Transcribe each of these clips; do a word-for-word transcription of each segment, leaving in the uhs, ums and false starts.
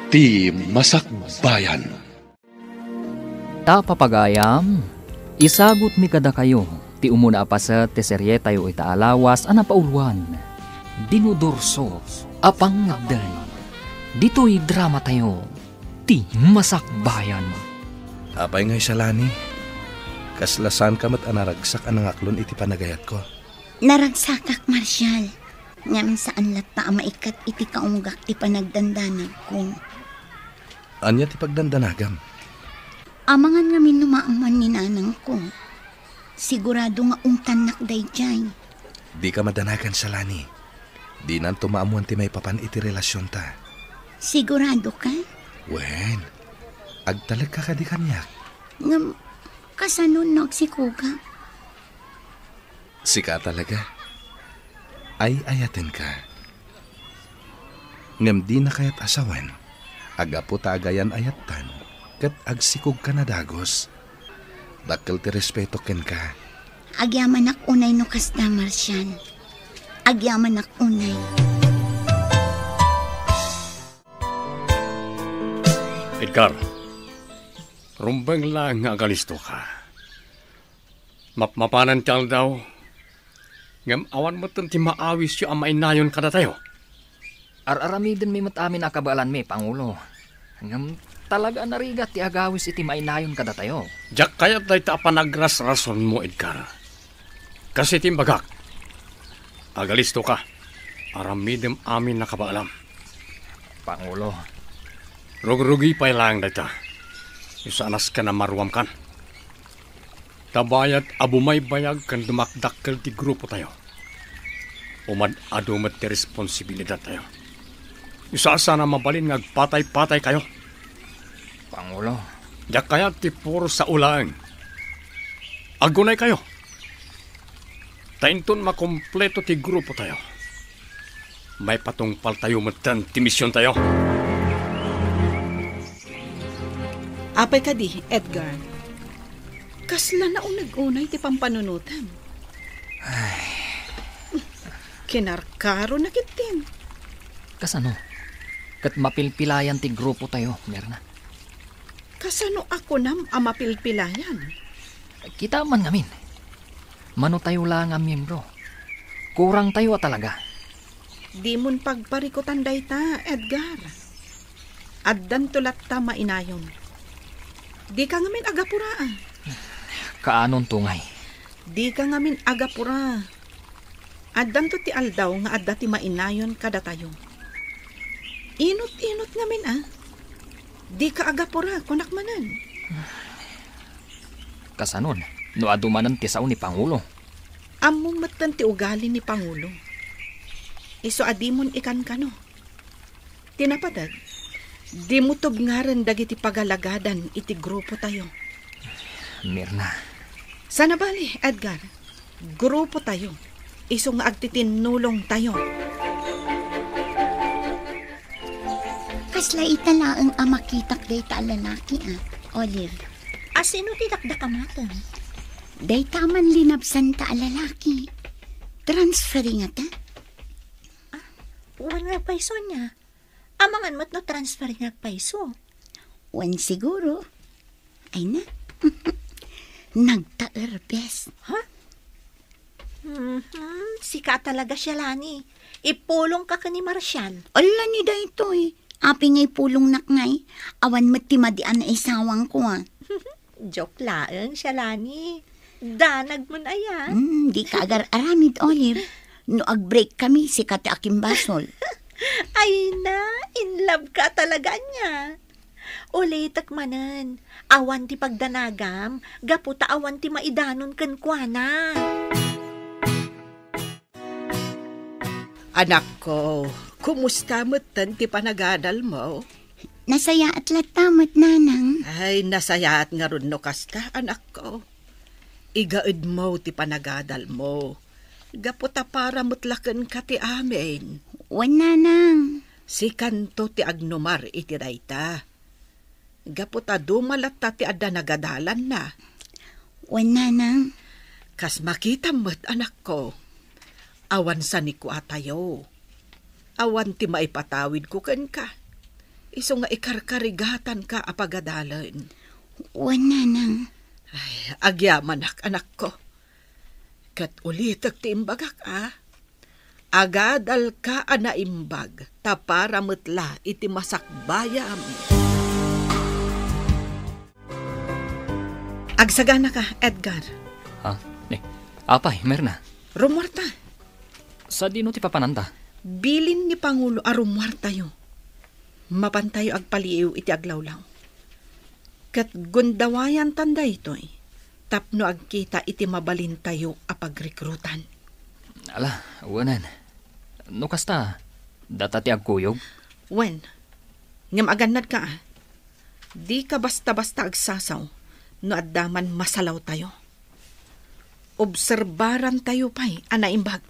Ti Masakbayan. Ta papagayam, isagutmi kadakayo ti umuna a paset ti serietayo ita a lawas a napauluan, Dinudurso a Pangngeddeng. Ditoy dramatayo, Ti Masakbayan. Apay ngay, Shalani? Kasla saanka met a naragsak a nangaklon iti panagayatko? Naragsakak, Marshal. Ngem saan latta a maikat iti kaunggak ti panagdandanagko. Ania ti pagdandanagam? Amangan ngamin no maammuan ni nanangko. Sigurado nga ungtannak daydiay. Dika madanagan, Shalani. Dinanto maammuan ti maipapan iti relasionta. Sigurado ka? Wen, agtalekka kadi kaniak? Ngem, kasano no agsikogak? Sika talaga. Ay-ayatenka. Ngem dina kayat a sawen, a gapu ta agayan-ayattan, ket agsikogka na dagus. Dakkel ti respeto kenka. Agyamanak unay no kasta, Marshal. Agyamanak unay. Edgar, rumbeng laeng nga agalistoka. Mapmapanen ti aldaw, ngem awan metten ti maawisyo a mainayon kadatayo. Ar-aramidenmi met amin a kabaelanmi, Pangulo. Ngem talaga a narigat ti agawis iti mainayon kadatayo. Diak kayat dayta a panagrasrasonmo, Edgar. Kas iti imbagak, agalistoka. Aramidem amin a kabaelam. Pangulo. Rugrugi pay laeng dayta. Usanas ken a maruamkan. Ta bayat a bumaybayag ken dumakdakkel ti grupotayo, umad-adu met ti responsibilidattayo. Usasan a mabalin nga agpatay-pataykayo. Pangulo. Diak kayat ti puro sao laeng. Agunaykayo. Ta inton makompleto ti grupotayo, maipatungpaltayo metten ti misiontayo. Apay kadi, Edgar? Kasla nauneg unay ti pampanunotem. Ay. Kinarkaro na ketdin. Kasano? Ket mapilpilayan ti grupotayo, Mirna. Kasano a kunam a mapilpilayan? Kita man ngamin. Manotayo la nga miyembro. Kurangtayo a talaga. Dimon pagparikutan dayta, Edgar. Addanto latta mainayon. Dika ngamin agapura, a. Kaanonto ngay? Dika ngamin agapura. Addanto ti aldaw nga adda ti mainayon kadatayo. Inut-inut ngamin, a. Dika agapura, kunak manen. Kasanon, no adu manen ti sao ni Pangulo? Ammom metten ti ugali ni Pangulo. Isu a dimon ikankano. Ti napateg, dimo tubngaren dagiti pagalagadan iti grupotayo. Mirna. Sana bali, Edgar. Grupotayo. Isu nga agtitinnulongtayo. Kasla ita laeng a makitak dayta a lalaki, a, Olive. A, sino ti dakdakamaten? Dayta a manlinabsanta a lalaki. Transferring ngata? A, wen nga payso ania. Amangan met no transferring ngata payso. Wen siguro. Ay na. Nagtaerbes. Ha? Mhm, sika talaga, Shalani. Ipulongka ken ni Marshal. Ala ni daytoy. Apay nga ipulongnak ngay? Awan met ti madi a naisawangko, a. Joke laeng, Shalani. Danagmon aya. Hmm, dika agar-aramid, Olive. No agbreak kami, sika ti akimbasol. Ay na, in love ka talaga ania. Ulitek manen, awan ti pagdanagam, gapu ta awan ti maidanon kenkuana. Anakko, kumusta metten ti panagadalmo? Nasayaat latta met, nanang. Ay, nasayaat ngarud no kasta, anakko. Igaedmo ti panagadalmo. Gapu ta para met la kenka ti amin. Wen, nanang. Sikanto ti agnumar iti dayta. Gapu ta duma latta ti adda nagadalanna. Wen, nanang. Kas makitam met, anakko. Awan sanikuatayo. Awan ti maipatawidko kenka. Isu nga ikarkarigatanka a pagadalen. Wen, nanang. Ay, agyamanak, anakko. Ket ulitek ti imbagak, a. Agadalka a naimbag, ta para met la iti masakbayam. Agsaganaka, Edgar. Ha? Eh, apay, Mirna? Rummuarta. Sadino ti papananta? Bilin ni Pangulo a rummuartayo. Mapantayo agpaliiw iti aglawlaw. Ket gundawayantan daytoy tapno agkita iti mabalintayo a pagrekrutan. Ala, wenen. No kasta, data ti agkuyog? Wen, ngem agannadka, a. Dika basta-basta agsasaw no adda man masalawtayo. Obserbarantayo pay a naimbag.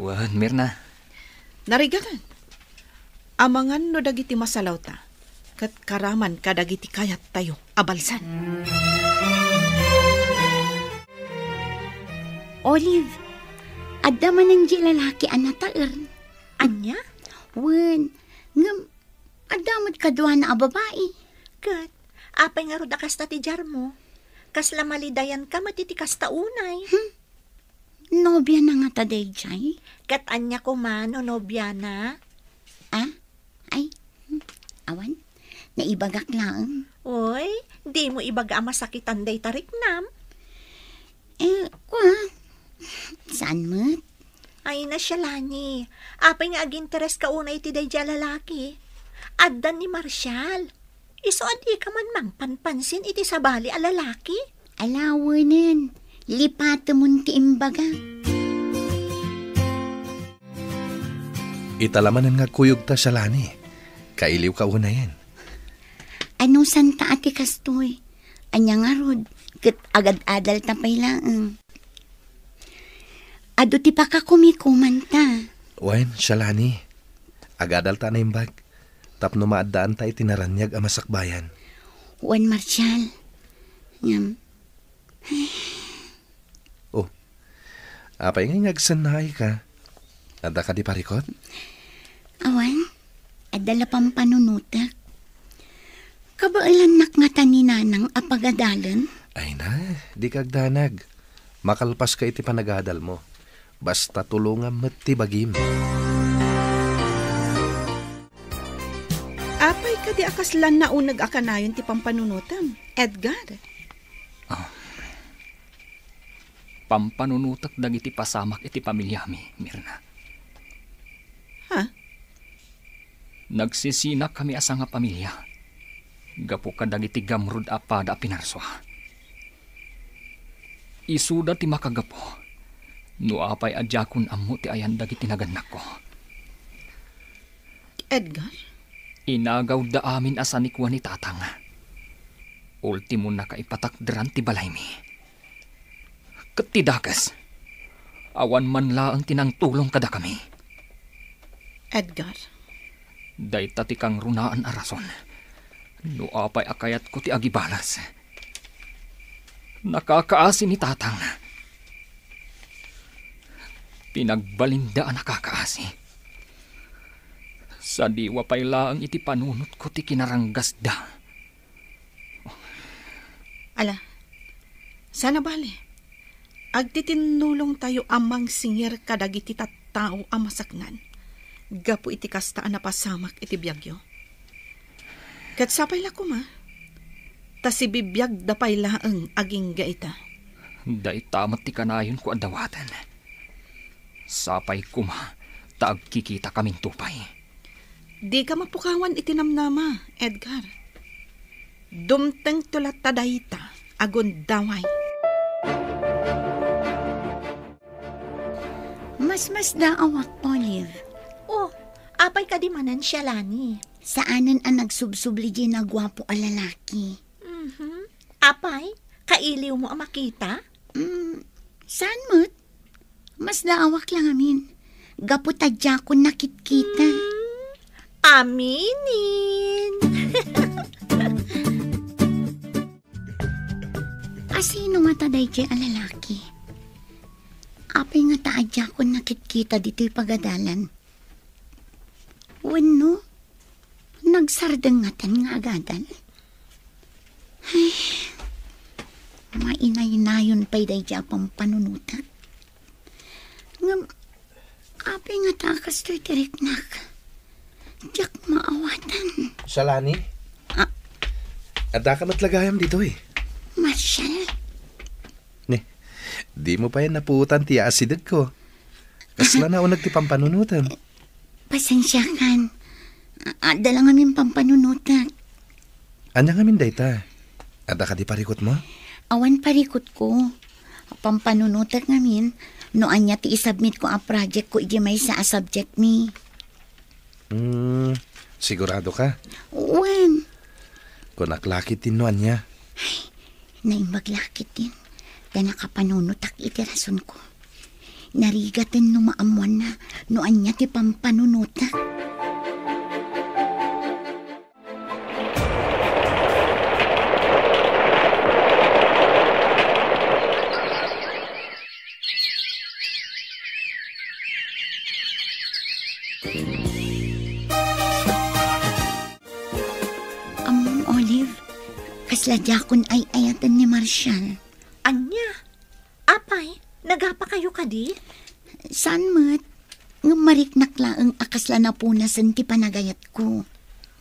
Wen, Mirna. Narigaten. Amangan no dagiti masalawta, ket karaman kadagiti kayattayo a balsan. Olive, adda manen di lalaki a nataer. Ania? Wen, ngem adda met kaduana a babai. Ket, apay ngarud a kasta ti diarmo? Kasla malidayanka met iti kasta unay. Hmm? Nobiana ngata daydiay? Ket ania koma no nobiana? Ah? Ay, hmm, awan. Naibagak laeng. Oy, dimo ibaga a masakitan dayta riknam. Eh, kua, saan met? Ay, na, Shalani, apay nga agintereska unay iti daydiay a lalaki? Adda ni Marshall. Isu a dika man mangpanpansin iti sabali a lalaki? Ala, wenen, lipatemon ti imbaga. Ita la manen nga agkuyogta, Shalani. Kailiwka unayen. Anusanta a ti kastoy? Ania ngarud, ket agad-adalta pay laeng. Adu ti pakakumikomanta. Wen, Shalani. Agadalta a naimbag tapno maaddaanta iti naraniag a masakbayan. Wen, Marshall. Ngem, Oh, apay ngay nga agsannaayka? Adda kadi parikut? Awan, adda la pampanunotek. Kabaelannak ngata ni Nanang a pagadalen? Ay na, dika agdanag. Makalpaska iti panagadalmo. Basta tulongam met ti bagim. Apay kadi a kasla nauneg a kanayon ti pampanunotem, Edgar? Ah. Pampanunotek dagiti pasamak iti pamiliami, Mirna. Ha? Nagsisinakami a sangapamilia gapu kadagiti gamrud a pada a pinarsua. Isuda ti makagapu no apay a diakon ammo ti ayan dagiti nagannakko. Edgar? Inagawda amin a sanikua ni Tatang. Ultimo, nakaipatakderan ti balaymi. Ket ti dakes, awan man laeng ti nangtulong kadakami. Edgar. Dayta ti kangrunaan a rason no apay a kayatko ti agibalas. Nakakaasi ni Tatang. Pinagbalinda a nakakaasi. Sadiwa pay laeng iti panunotko ti kinaranggasda. Ala, sana bale, agtitinnulongtayo a mangsingir kadagiti tattao a masaknan gapu iti kasta a napasamak iti biagyo. Ket sapay la koma, ta sibibiagda pay laeng agingga ita. Dayta met ti kanayonko a dawaten. Sapay koma ta agkikitakaminto pay. Dika mapukawan iti namnama, Edgar. Dumtengto latta dayta a gundaway. Masmasdaawak, Olive. Oh, apay kadi manen, Shalani? Saanen a nagsubsubli diay naguapo a lalaki. Mhm. Apay, kailiwmo a makita? Mm, saan met? Masdaawak la ngamin. Gapu ta diakon nakitkita. Mm, aminen. Asino ngata daydiay a lalaki? Apay ngata a diakon nakitkita ditoy pagadalan? Wenno, nag sardengngatan nga agadal. Ay, mainaynayon pay daydi a pampanunotak. Ngem, apay ngata a kastoy ti riknak? Diak maawatan. Shalani? Ah? Addaka met la gayam ditoy? Marshall? Ni, dimo pay napuotan ti asidegko. Kasla nauneg ti pampanunotem. Pasensiakan. A-, adda la ngamin pampanunotak. Ania ngamin dayta? Adda kadi parikutmo? Awan parikutko. Pampanunotak ngamin no ania ti isubmitko a projectko iti maysa a subjectmi. Hmm, sigurado ka? Wen. Kunak la ketdin no ania. Naimbag la ketdin ta nakapanunotak iti rasonko. Narigaten no maammoanna no ania ti pampanunotak. Ammom, Olive, kasla diakon ay-ayaten ni Marshall. Ania? Apay, nagapakayo kadi? Saan met? Ngem mariknak laeng a kasla napunasen ti panagayatko.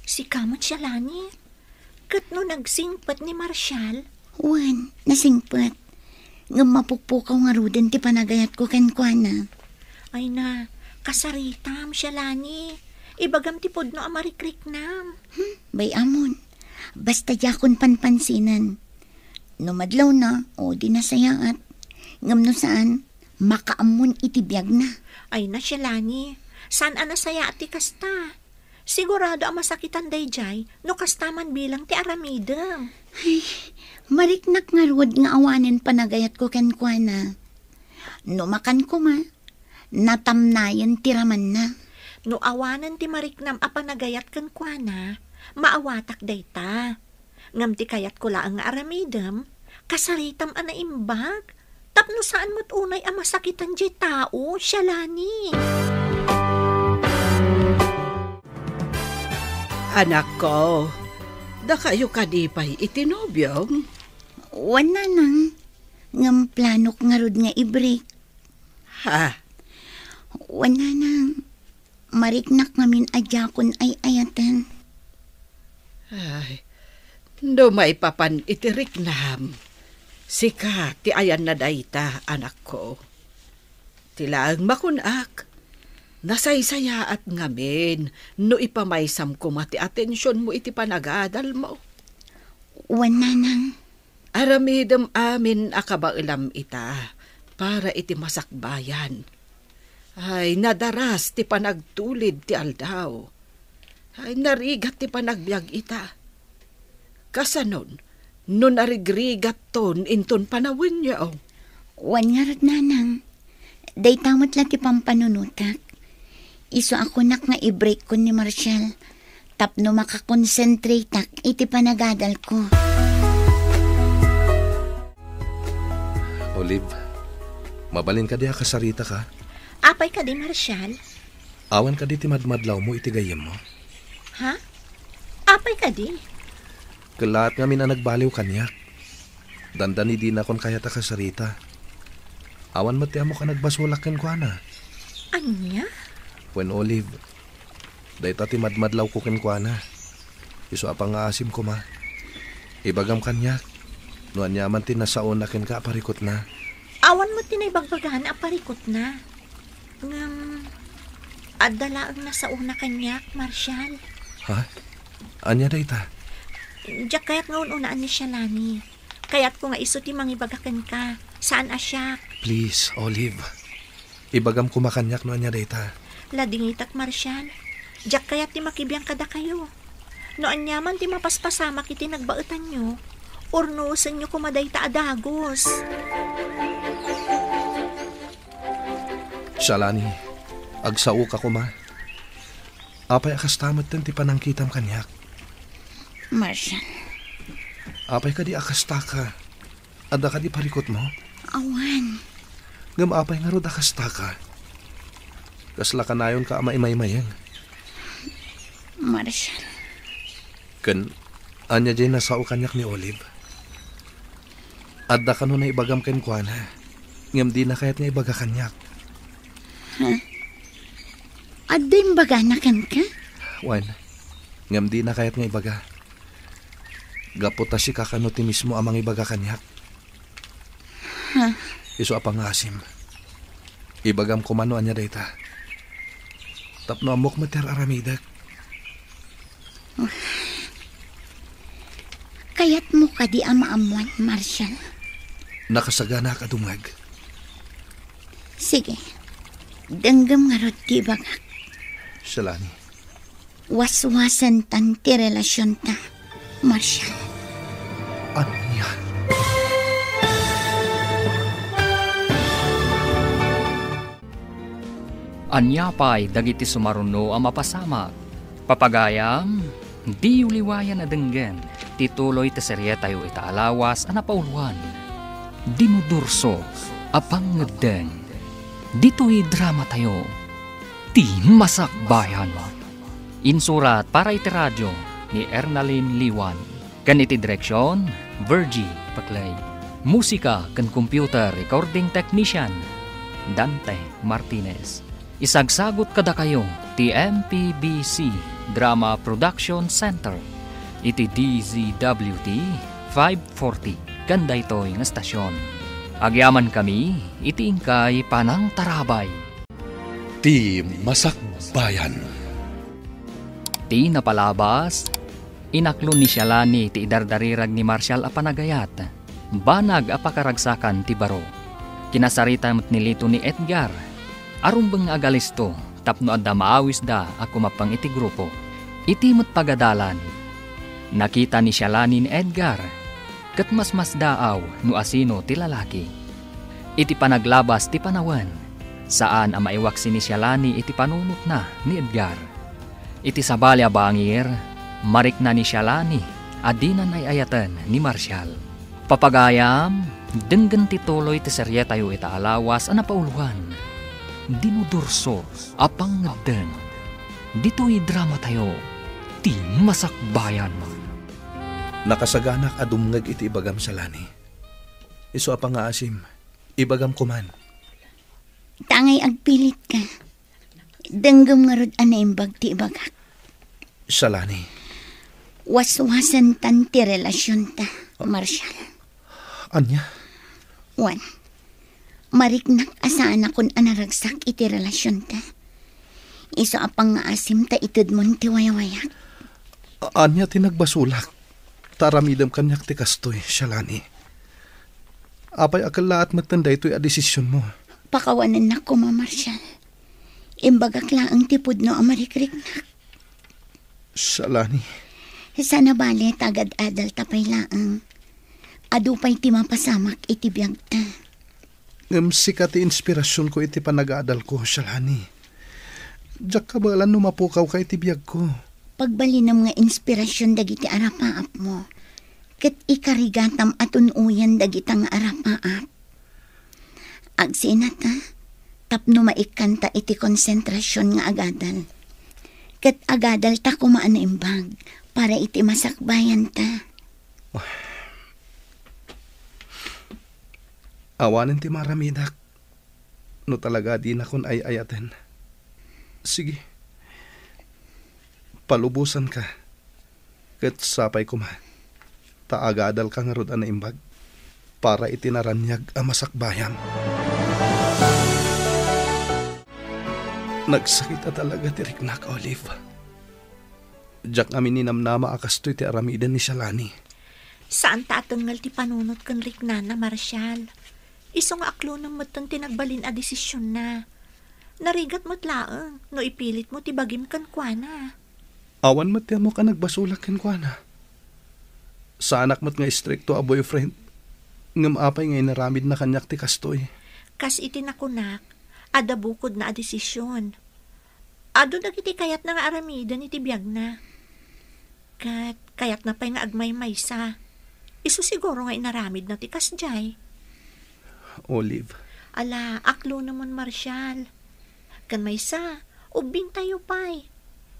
Sika met, Shalani? Ket no nagsingpet ni Marshall? Wen, nasingpet. Ngem mapukpukaw ngaruden ti panagayatko kenkuana. Ay na, kasaritam, Shalani. Ibagam ti pudno a marikriknam. Hmm, bay-amon. Basta diakon panpansinen. No madlawna, o di nasayaat. Ngem no saan, makaammon iti biagna. Ay na, Shalani. Saan a nasayaat ti kasta? Sigurado a masakitan daydiay no kasta man bilang ti aramidem. Ay, mariknak ngarud nga awanen panagayatko kenkuana. No makan koma, natamnayen ti ramanna. No awanen ti mariknam a panagayat kenkuana, maawatak dayta. Ngem ti kayatko laeng nga aramidem, kasaritam a naimbag, tapno saan met unay a masakitan diay tao, Shalani. Anakko, dakayo kadi pay iti nobiom? Wen, Nanang. Ngem planok ngarud nga i-break. Ha? Wen, Nanang. Mariknak ngamin a diakon ay-ayaten. Ay, no maipapan iti riknam, sika ti ayanna dayta, anakko. Ti laeng makunak, nasaysayaat ngamin no ipamaysam koma ti atensionmo iti panagadalmo. Wen, Nanang. Aramidem amin a kabaelam ita para iti masakbayan. Ay, nadaras ti panagtulid ti aldaw. Ay, narigat ti panagbiag ita. Kasanon, no narigrigatton inton panawenyo? Wen ngarud, Nanang. Dayta met la ti pampanunotak. Isu a kunak nga i-break kon ni Marshall tapno makakonsentrateak iti panagadalko. Olive, mabalin kadi a kasaritaka? Apay kadi, Marshall? Awan kadi ti madmadlawmo iti gayyemmo? Ha? Apay kadi? Kellaat ngamin a nagbaliw kaniak. Dandani dinakon kayat a kasarita. Awan met ti ammok a nagbasolak kenkuana. Ania? Wen, Olive, dayta ti madmadlawko kenkuana. Isu a pangngaasim koma. Ibagam kaniak no aniaman ti nasaona kenka a parikutna. Awan met ti naibagbagana a parikutna. Ngem, adda laeng nasaona kaniak, Marshall. Ha? Ania dayta? Diak kayat nga un-unaan ni Shalani. Kayatko nga isu ti mangibaga kenka, saan a siak. Please, Olive. Ibagam koma kaniak no ania dayta. Ladingitak, Marshall. Diak kayat ti makibiang kadakayo. No aniaman ti mapaspasamak iti nagbaetanyo, urnusenyo koma dayta a dagus. Shalani, agsaoka koma. Apay a kasta metten ti panangkitam kaniak? Marshall. Apay kadi a kastaka? Adda kadi parikutmo? Awan. Ngem apay ngarud a kastaka? Kasla kanayonka a maimaymayeng. Marshall, Ken ania diay nasao kaniak ni Olive? Adda kano naibagam kenkuana, ngem dina kayat nga ibaga kaniak. Ha? Adda imbagana kenka? Wen, ngem dina kayat nga ibaga. Gapu ta sika kano ti mismo a mangibaga kaniak. Ha? Isu a pangaasim. Ibagam koma no ania dayta. Tapno ammok met ti ar-aramidek. Kayatmo kadi a maammuan, Marshall? Nakasaganaak a dumngeg. Sige. Denggem ngarud ti ibagak. Shalani. Waswasentan ti relasionta, Marshall. Ania? Ania pay dagiti sumaruno a mapasamak? Papagayam, diyo liwayan a denggen ti tuloy ti serietayo ita a lawas a napauloan, Dinudurso a Pangngeddeng. Ditoy dramatayo, Ti Masakbayan. Insurat para iti radio ni Ernalyn Liwan. Ken iti direksion, Virgie Paclay. Musika ken computer recording technician, Dante Martinez. Isagsagut kadakayo ti M P B C Drama Production Center iti D Z W T five forty ken daytoy nga estasion. Agyamankami iti inkay panangtarabay. Ti Masakbayan. Ti napalabas, inaklo ni Shalani ti idardarirag ni Marshall a panagayat. Banag a pakaragsakan ti baro. Kinasarita met ni Lito ni Edgar a rumbeng nga agalisto tapno adda maawisda a kumappeng iti grupo. Iti met pagadalan, nakita ni Shalani ni Edgar ket masmasdaaw no asino ti lalaki. Iti panaglabas ti panawen, saan a maiwaksi ni Shalani iti panunotna ni Edgar. Iti sabali a bangir, marikna ni Shalani a dinan ay-ayaten ni Marshall. Papagayam, denggen ti tuloy ti serietayo ita a lawas a napauloan, Dinudurso a Pangngeddeng. Ditoy dramatayo, Ti Masakbayan. Nakasaganak a dumngeg iti ibagam, Shalani. Isu a pangaasim, ibagam koman. Tangay agpilitka. Denggem ngarud a naimbag ti ibagak. Shalani. Waswasentan ti relasionta, Marshall. Ania? Wen, mariknak a saanakon a naragsak iti relasionta. Isu a pangngaasim ta itedmon ti wayawayak. A-, ania ti nagbasolak? Ta aramidem kaniak ti kastoy, Shalani. Apay a kellaat metten daytoy a desisionmo? Pakawanennak koma, Marshall. Imbagak laeng ti pudno a marikriknak. Shalani. Saan a bale ta agad-adalta pay laeng. Adu pay ti mapasamak iti biagta. Ngem sika ti inspirasionko iti panagadalko, Shalani. Diak kabaelan no mapukawka iti biagko. Pagbalinem nga inspirasion dagiti arapaapmo, ket ikarigatam a tun-oyen dagita nga arapaap. Agsinata, tapno maikkanta iti konsentrasion nga agadal. Ket agadalta koma a naimbag para iti masakbayanta. Awanen ti maramidak no talaga dinakon ay-ayaten. Sige, palubosanka. Ket sapay koma ta agadalka ngarud a naimbag para iti naraniag a masakbayam. Nagsakit a talaga ti riknak, Olive. Diak amin ninamnama a kastoy ti aramiden ni Shalani. Saanta a tengngel ti panunot ken riknana, Marshall. Isu nga aklonem metten ti nagbalin a desisionna. Narigat met laeng no ipilitmo ti bagim kenkuana. Awan met ti ammok a nagbasolak kenkuana. Saanak met nga istrikto a boyfriend, ngem apay nga inaramidna kaniak ti kastoy? Kas iti nakunak, adda bukodna a desision. Adu dagiti kayatna nga aramiden iti biagna. Ket kayatna pay nga agmaymaysa. Isu siguro nga inaramidna ti kasdiay. Olive. Ala, aklonemon, Marshall. Ken maysa, ubbingtayo pay.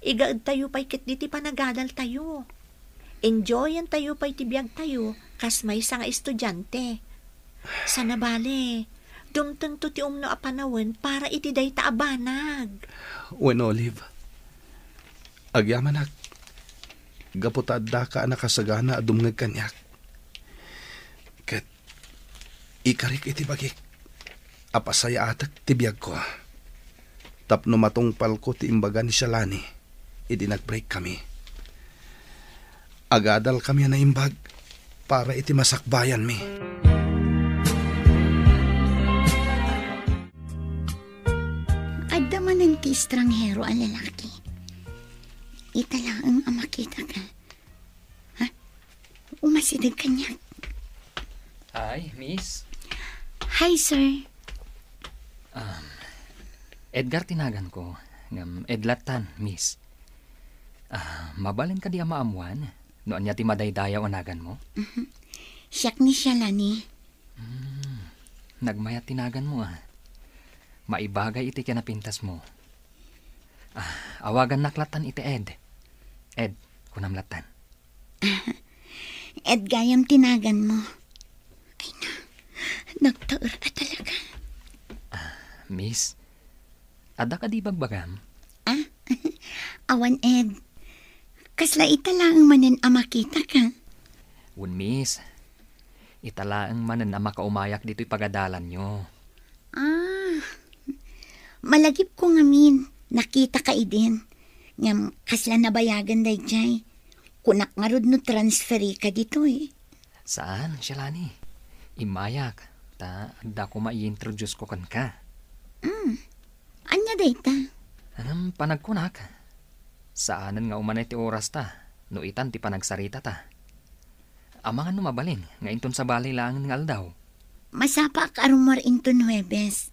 Igaedtayo pay ketdi ti panagadaltayo. Enjoyentayo pay ti biagtayo kas maysa nga estudiante. Sana bale, dumtengto ti umno a panawen para iti dayta a banag. Wen, Olive, agyamanak, gapu ta addaka a nakasagana a dumngeg kaniak. Ket ikarik iti bagik a pasayaatek ti biagko tapno matungpalko ti imbaga ni Shalani idi nag-break kami. Agadal kami a naimbag para iti masakbayanmi. Adda manen ti estranghero a lalaki. Ita laeng a makitaka. Ha? Umasideg kaniak. Hi, miss. Hi, sir. Um, Edgar ti naganko. Ngem Ed lattan, miss. Ah, mabalin kadi a maammuan no ania ti madaydayaw a naganmo? Mhm. Siak ni Shalani. Hmm, nagmayat ti naganmo, ah. Maibagay iti kinapintasmo. Ah, awagannak lattan iti Ed. Ed, kunam lattan. Ed gayam ti naganmo. Ay na, nagtaer a talaga. Ah, miss, adda kadi bagbagam? Ah, awan, Ed. Kasla ita laeng manen a makitaka? Wen, miss. Ita laeng manen a makaumayak ditoy pagadalanyo. Ah, malagipko ngamin, nakitaka idin. Ngem kasla nabayagan daydiay. Kunak ngarud no transferika ditoy. Saan, Shalani. Immayak, ta adda koma i-introduce ko kenka. Mm. Ania dayta? Ngem panagkunak, saanen nga umanay ti orasta no itan ti panagsaritata. Amangan no mabalin nga inton sabali laengen nga aldaw. Masapaak a rummuar inton Huwebes.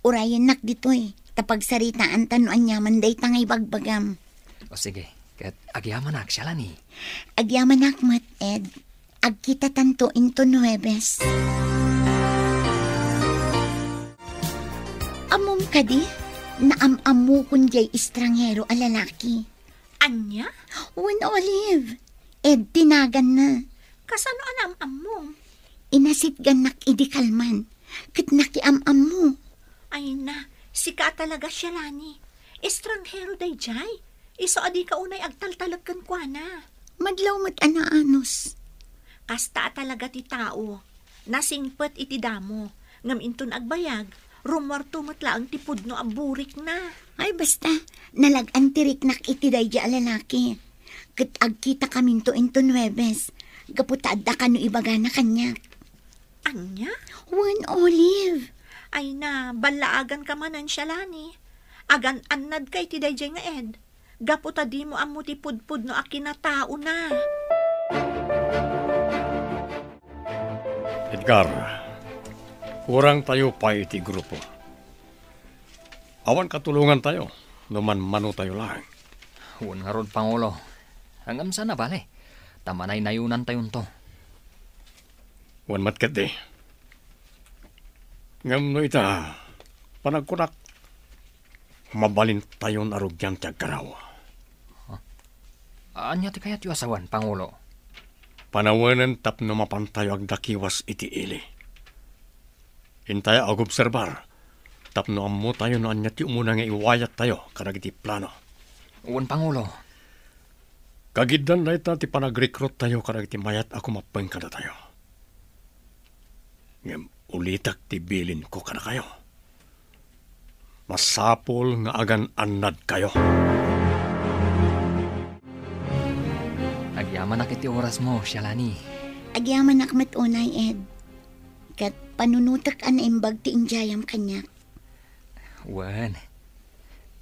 Urayennak ditoy, ta pagsaritaanta no aniaman dayta nga ibagbagam. O sige, ket agyamanak, Shalani. Agyamanak met, Ed. Agkitatanto inton Huwebes. Ammom kadi? Naam-ammokon diay estranghero a lalaki. Ania? Wen, Olive. Ed ti naganna. Kasano a naam-ammom? Inasitgannak idi kalman, ket nakiam-ammo. Ay na, sika a talaga, Shalani. Estranghero daydiay. Isu a dika unay agtaltalek kenkuana. Madlaw met a naanus. Kasta a talaga ti tao. Nasingpet iti damo, ngem inton agbayag, rummuarto met laeng ti pudno a burikna. Ay, basta, nalag-an ti riknak iti daydiay a lalaki. Ket agkitakaminto inton Huwebes, gapu ta adda kano ibagana kaniak. Ania? Wen, Olive. Ay na, ballaaganka manen, Shalani. Agan-annadka iti daydiay nga Ed. Gapu ta dimo ammo ti pudpudno a kinataona. Edgar, kurangtayo pay iti grupo. Awan katulongantayo no manmanotayo laeng. Wen ngarud, Pangulo. Ngem saan a bale, ta manaynayonantayonto. Wen met ketdi. Ngem no ita, panagkunak, mabalintayon a rugian ti agkaraw. Huh? Ania ti kayatyo a sawen, Pangulo? Panawenen tapno mapantayo agdakiwas iti ili. Intayo agobserbar tapno ammotayo no ania ti umuna nga iwayattayo kadagiti plano. Wen, Pangulo. Kagiddan dayta ti panagrekruttayo kadagiti mayat a kumappeng kadatayo. Ngem ulitek ti bilinko kadakayo. Masapul nga agan-annadkayo. Agyamanak iti orasmo, Shalani. Agyamanak met unay, Ed. Ket panunotek a naimbag ti inyayam kaniak. Wen,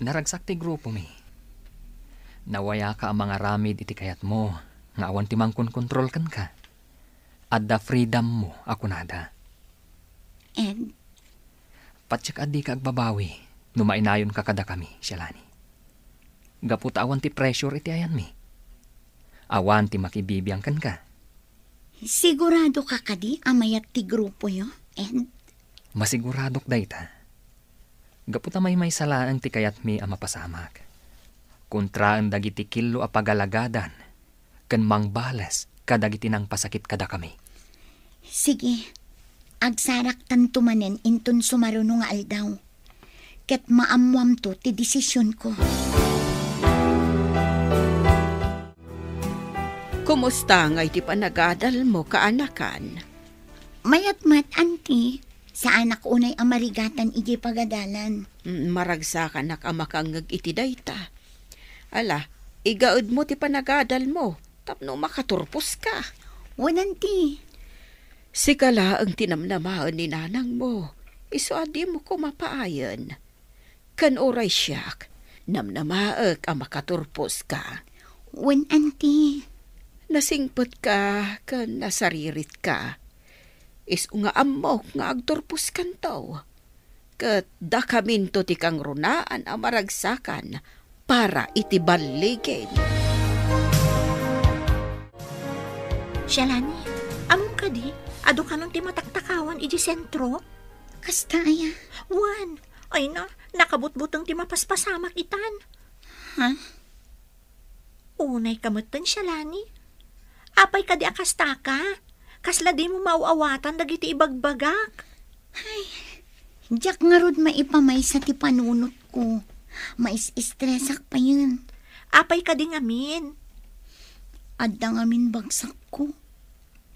naragsak ti grupomi. Nawayaka a mangaramid iti kayatmo nga awan ti mangkonkontrol kenka. Adda freedommo a kunada. Ed? Patiek a dika agbabawi no mainayonka kadakami, Shalani. Gapu ta awan ti pressure iti ayanmi. Awan ti makibibiang kenka. Siguradoka kadi a mayat ti grupoyo, Ed? Masiguradok dayta. Gapu ta maymaysa laeng ti kayatmi a mapasamak. Kontraen dagiti killo a pagalagadan ken mangbales kadagiti nangpasakit kadakami. Sige, agsaraktanto manen inton sumaruno nga aldaw. Ket maammoamto ti desisionko. Kumusta nga iti panagadalmo, kaanakan? Mayat met, Auntie. Saanak unay a marigatan idiay pagadalan. Mm, maragsakanak a makangngeg iti dayta. Ala, igaedmo ti panagadalmo tapno makaturposka. Wen, Auntie. Sika laeng ti namnamaen ni nanangmo, isu a dimo koma paayen. Ken uray siak, namnamaek a makaturposka. Wen, Auntie. Nasingpetka ken nasariritka. Isu nga ammok nga agturposkanto. Ket dakaminto ti kangrunaan a maragsakan para iti balligin. Shalani, ammom kadi, adu kanon ti mataktakawan iti sentro? Kasta aya? Wen, ay na, nakabutbuteng ti mapaspasamak itan. Ha? Unay ka metten, Shalani. Apay kadi a kastaka? Kasla dimo maaw-awatan dagiti ibagbagak? Ay, diak ngarud maipamaysa ti panunotko. Mais-estresak payen. Apay kadi ngamin? Adda ngamin bagsakko.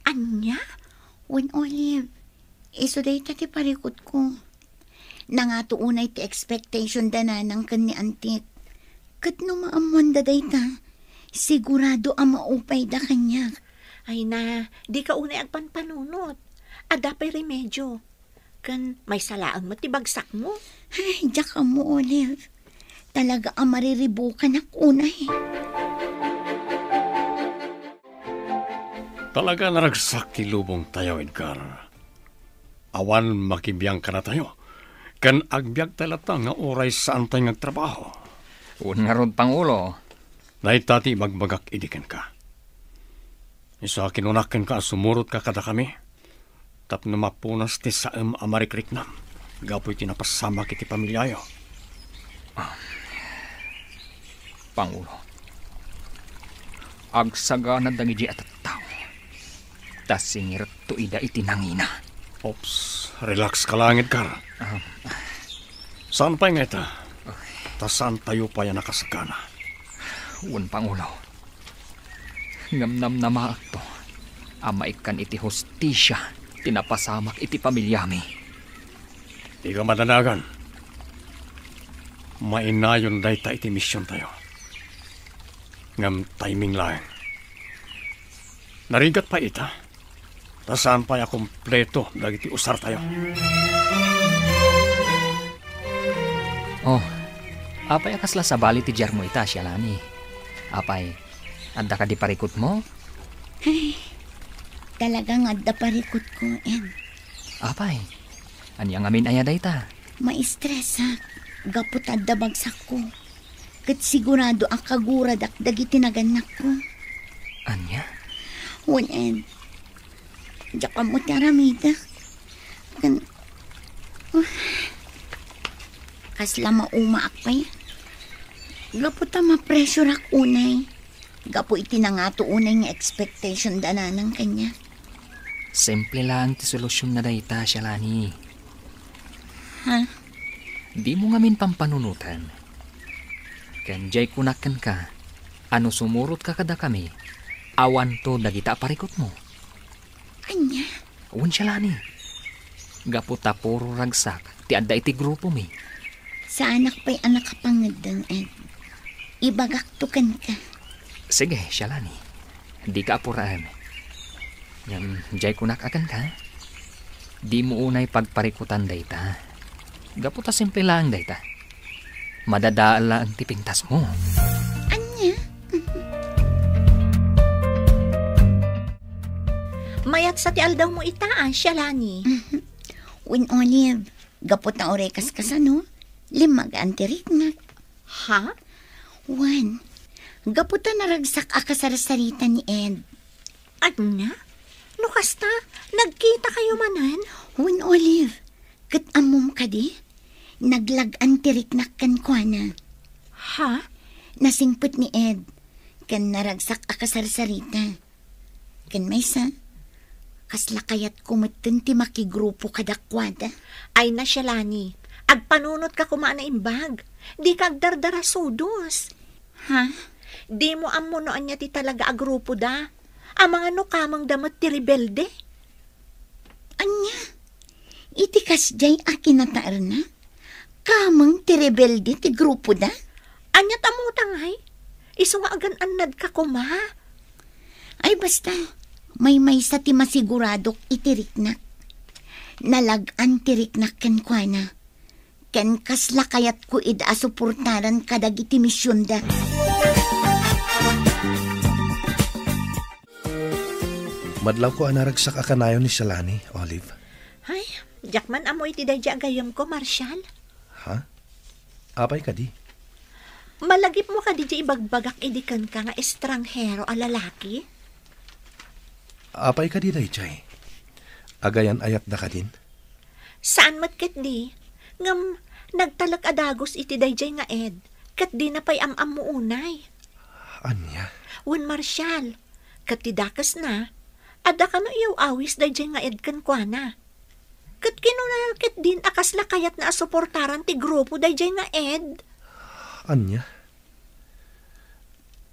Ania? Wen, Olive, isu dayta ti parikutko. Nangato unay ti expectation da nanang ken ni Antit. Ket no maammoanda dayta, sigurado a maupayda kaniak. Ay na, dika unay agpanpanunot. Adda pay remedio. Ken maysa laeng met ti bagsakmo. Ay, diak ammo, Olive. Talaga a mariribukanak unay. Talaga a naragsak ti lubongtayo, Edgar. Awan makibiang kadatayo, ken agbiagtay latta nga uray saantay nga agtrabaho. Wen ngarud, Pangulo. Dayta ti ibagbagak idi kenka. Isu a kinunak kenka a sumurotka kadakami, tapno mapunas ti saem a marikriknam gapu iti napasamak iti pamiliayo. Ah, Pangulo, agsagana dagiti a tattao, ta singirekto ida iti nangina. Ops, relax ka laeng, Edgar. Ah. Saan pay nga ita? Ta saantayo pay a nakasagana. Wen, Pangulo. Ngem namnamaekto a maikkan iti hustisia ti napasamak iti pamiliami. Dika madanagan. Mainayon dayta iti misiontayo. Ngem timing laeng. Narigat pay ita. Ta saan pay a kompleto dagiti usartayo. Oh, apay a kasla sabali ti diarmo ita, Sialani? Apay, adda kadi parikutmo? Ay, talaga nga adda parikutko, Ed. Apay, ania ngamin aya dayta? Maistresak, gapu ta adda bagsakko. Ket sigurado a kaguradak dagiti nagannakko. Ania? Wen, Ed. Diak ammo ti aramidek. Ken, ah, kasla maumaak pay. Gapu ta mapressureak unay. Gapu iti nangato unay nga expectation da nanang kaniak. Simple laeng ti solusionna dayta, Sialani. Ha? Dimo ngamin pampanunoten. Ken diay kunak kenka a no sumurotka kadakami, awanto dagita a parikutmo. Ania? Wen, Sialani. Gapu ta puro ragsak ti adda iti grupomi. Saanak pay a nakapangeddeng, Ed. Ibagakto kenka. Sige, Sialani. Dika apuraen. Ngem, diay kunak a kenka, dimo unay pagparikutan dayta. Gapu ta simple laeng dayta. Madadael laeng ti pintasmo. Ania? Mayat sa ti aldawmo ita, a, Sialani. Wen, Olive, gapu ta uray kaskasano, limmagaan ti riknak. Ha? Wen, gapu ta naragsak a kasarsarita ni Ed. Ania? No kasta, nagkitakayo manen? Wen, Olive, ket ammom kadi? Naglag-an ti riknak kenkuana. Ha? Nasingpet ni Ed. ken naragsak a kasarsarita. Ken maysa, kasla kayatko metten ti makigrupo kadakuada. Ay na, Shalani, agpanunotka koma a naimbag. Dika agdardarasudos. Ha? Dimo ammo no ania ti talaga a grupoda. Amangan no kamengda met ti rebelde. Ania? Iti kasdiay a kinataerna, kameng ti rebelde ti grupoda? Ania ta mutangay? Isu nga agan-annadka koma. Ay, basta, maymaysa ti masiguradok iti riknak. Nalag-an ti riknak kenkuana. Ken kasla kayatko ida a suportaran kadagiti misionda. Madlawko a naragsak a kanayon ni Shalani, Olive. Ay, diak man ammo iti daydi a gayyemko, Marshall. Ha? Apay kadi? Malagipmo kadi di ibagbagak idi kenka nga estranghero a lalaki? Apay kadi daydiay? Agayan-ayatda kadin? Saan met ketdi, ngem nagtalek a dagus iti daydiay nga ed, ket dina pay am-ammo unay. Ania? Wen, Marshall, ket ti dakesna, adda kano iyaw-awis daydiay nga ed kenkuana. Ket kinuna ketdin a kasla kayatna a suportaran ti grupo daydiay nga ed. Ania?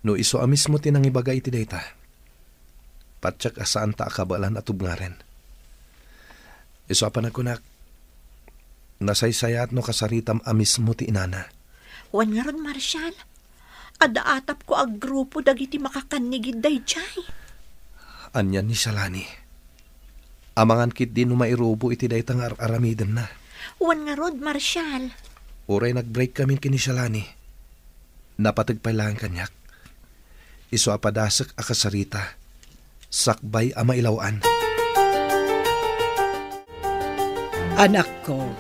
No isu a mismo ti nangibaga iti dayta, patiek a saanta a kabaelan a tubngaren. Isu a panagkunak, nasaysayaat no kasaritam a mismo ti inana. Wen ngarud, Marshall, adda atapko a grupo dagiti makakannigid daydiay. Ania ni Shalani? Amangan ketdi no mairubo iti dayta nga ar-aramidenna. Wen ngarud, Marshall. Uray nag-break kamin ken ni Shalani, napateg pay laeng kaniak. Isu a padasek a kasarita, sakbay a mailaw-an. Anakko,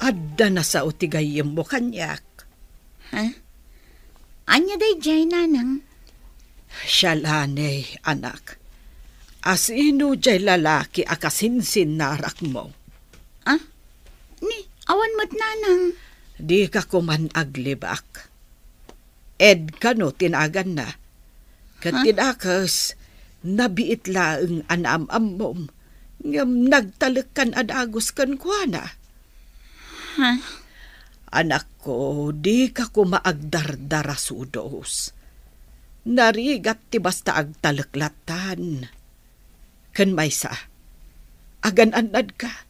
adda nasao ti gayyemmo kaniak. Ha? Ania daydiay, nanang? Shalani, anak. Asino diay lalaki a kasinsinnarakmo? Ah? Ni, awan met, nanang. Dika koman aglibak. Ed kano ti naganna. Ket ti dakes, nabiit laeng a naam-ammom, ngem nagtalekkan a dagus kenkuana. Ha? Anakko, dika koma agdardarasudos. Narigat ti basta agtalek lattan. Ken maysa, agan-annadka.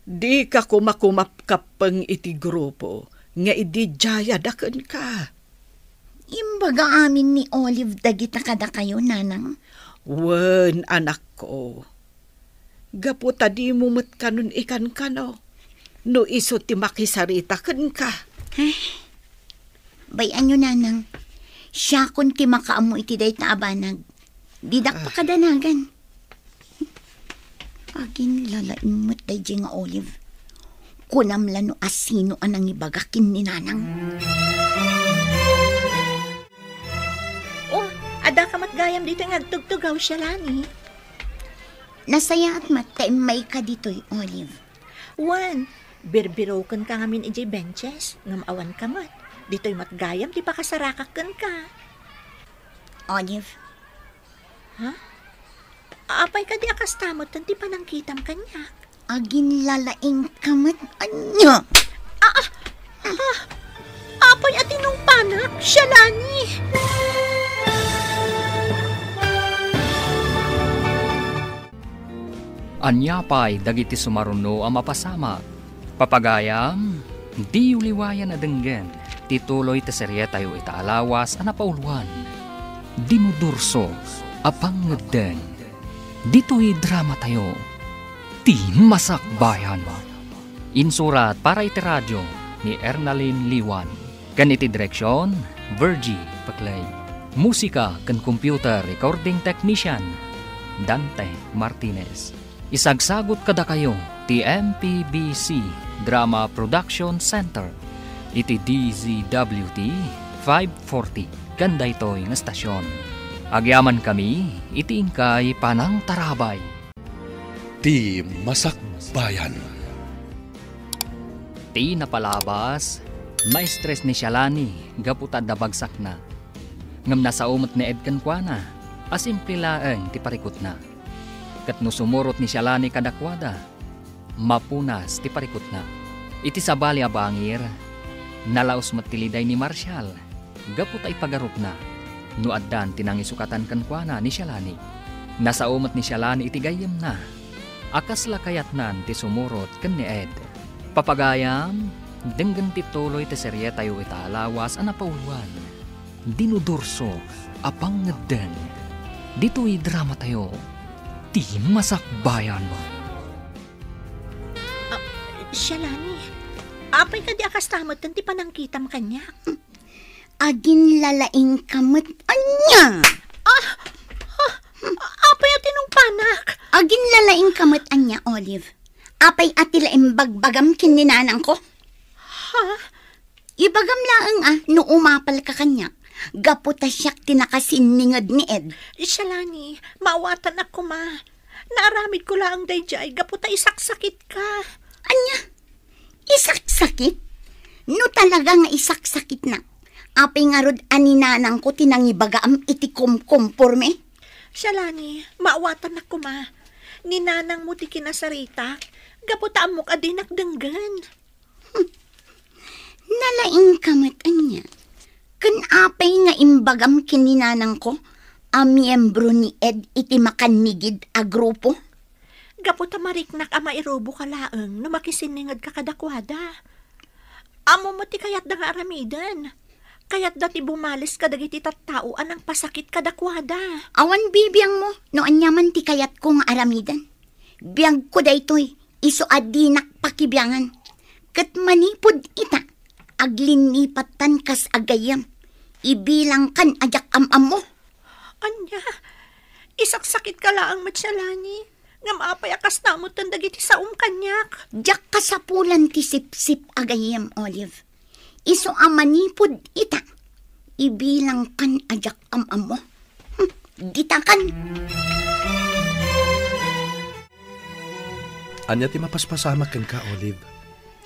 Dika koma kumapkappeng iti grupo nga ididiayada kenka. Imbaga amin ni Olive dagita kadakayo, nanang? Wen, anakko. Gapu ta dimo met kanon ikankano no isu ti makisarita kenka. Ay, bay-anyo, nanang. Siakon ti makaammo iti dayta a banag. Didak Ah. pakadanagan. Aginlalaing met daydiay nga Olive. Kunam la no asino a nangibaga ken ni nanang. Oh, adda ka met gayam ditoy nga agtugtugaw, Shalani. Nasayaat met ta immayka ditoy, Olive. Wen, birbirokenka ngamin idiay benches, ngem awan ka met. Ditoy met gayam ti pakasarakak kenka. Olive. Ha? Apay kadi a kasta met ti panangkitam kaniak? Aginlalaing ka met, ania? Ah, ah, ah, apay a tinungpanak, Shalani? Ania pay dagiti sumaruno a mapasamak? Papagayam, diyo liwayan a denggen ti tuloy ti serietayo ita a lawas a napauluan, Dinudurso a Pangngeddeng. Ditoy dramatayo, Ti Masakbayan. Insurat para iti radio ni Ernalyn Liwan. Ken iti direksion, Virgie Paclay. Musika ken computer recording technician, Dante Martinez. Isagsagut kadakayo ti M P B C Drama Production Center iti D Z W T five forty ken daytoy nga estasion. Agyamankami iti inkay panangtarabay. Ti Masakbayan. Ti napalabas, maestres ni Shalani gapu ta adda bagsakna. Ngem nasao met ni Ed kenkuana a simple laeng ti parikutna. Ket no sumurot ni Shalani kadakuada, mapunas ti parikutna. Iti sabali a bangir, nalaos met ti liday ni Marshall gapu ta ipagarupna no addan ti nangisukatan kenkuana ni Shalani. Nasao met ni Shalani iti gayyemna a kasla kayatnan ti sumurot ken ni Ed. Papagayam, denggen ti tuloy ti serietayo ita a lawas a napauloan, Dinudurso a Pangngeddeng. Ditoy dramatayo, Ti Masakbayan. Ah, Shalani, apay kadi a kasta metten ti panangkitam kaniak? Aginlalaingka met ania? Ah, ah, apay a tinungpanak? Aginlalaingka met ania, Olive? Apay a ti la imbagbagam ken ni nanangko? Ha? Ibagam laeng a no umapalka kaniak, gapu ta siak ti nakasinninged ni Ed. Shalani, maawatanak koma. Naaramidko laeng daydiay gapu ta isaksakitka. Ania? Isaksakit? No talaga nga isaksakitnak, apay ngarud a ni nanangko ti nangibagaam iti kumkumporme? Shalani, maawatanak koma. Ni nanangmo ti kinasaritak, gapu ta ammok a dinak denggen. Nalaingka met ania? Ken apay nga imbagam ken ni nanangko a miyembro ni Ed iti makannigid a grupo? Gapu ta mariknak a mairuboka laeng no makisinningedka kadakuada. Ammom met ti kayatda nga aramiden. Kayatda ti bumalis kadagiti tattao a nangpasakit kadakuada. Awan bibiangmo no aniaman ti kayatko nga aramiden. Biagko daytoy, isu a dinak pakibiangan. Ket manipud ita, aglinnipattan kas agayyem. Ibilangkan a diak am-ammo. Ania? Isaksakitka laeng met, Shalani. Ngem apay a kasta metten dagiti saom kaniak? Diak kasapulan ti sipsip a gayyem, Olive. Isu a manipud ita, ibilangkan a diak am-ammo. Hmm, ditakan. Ania ti mapaspasamak kenka, Olive?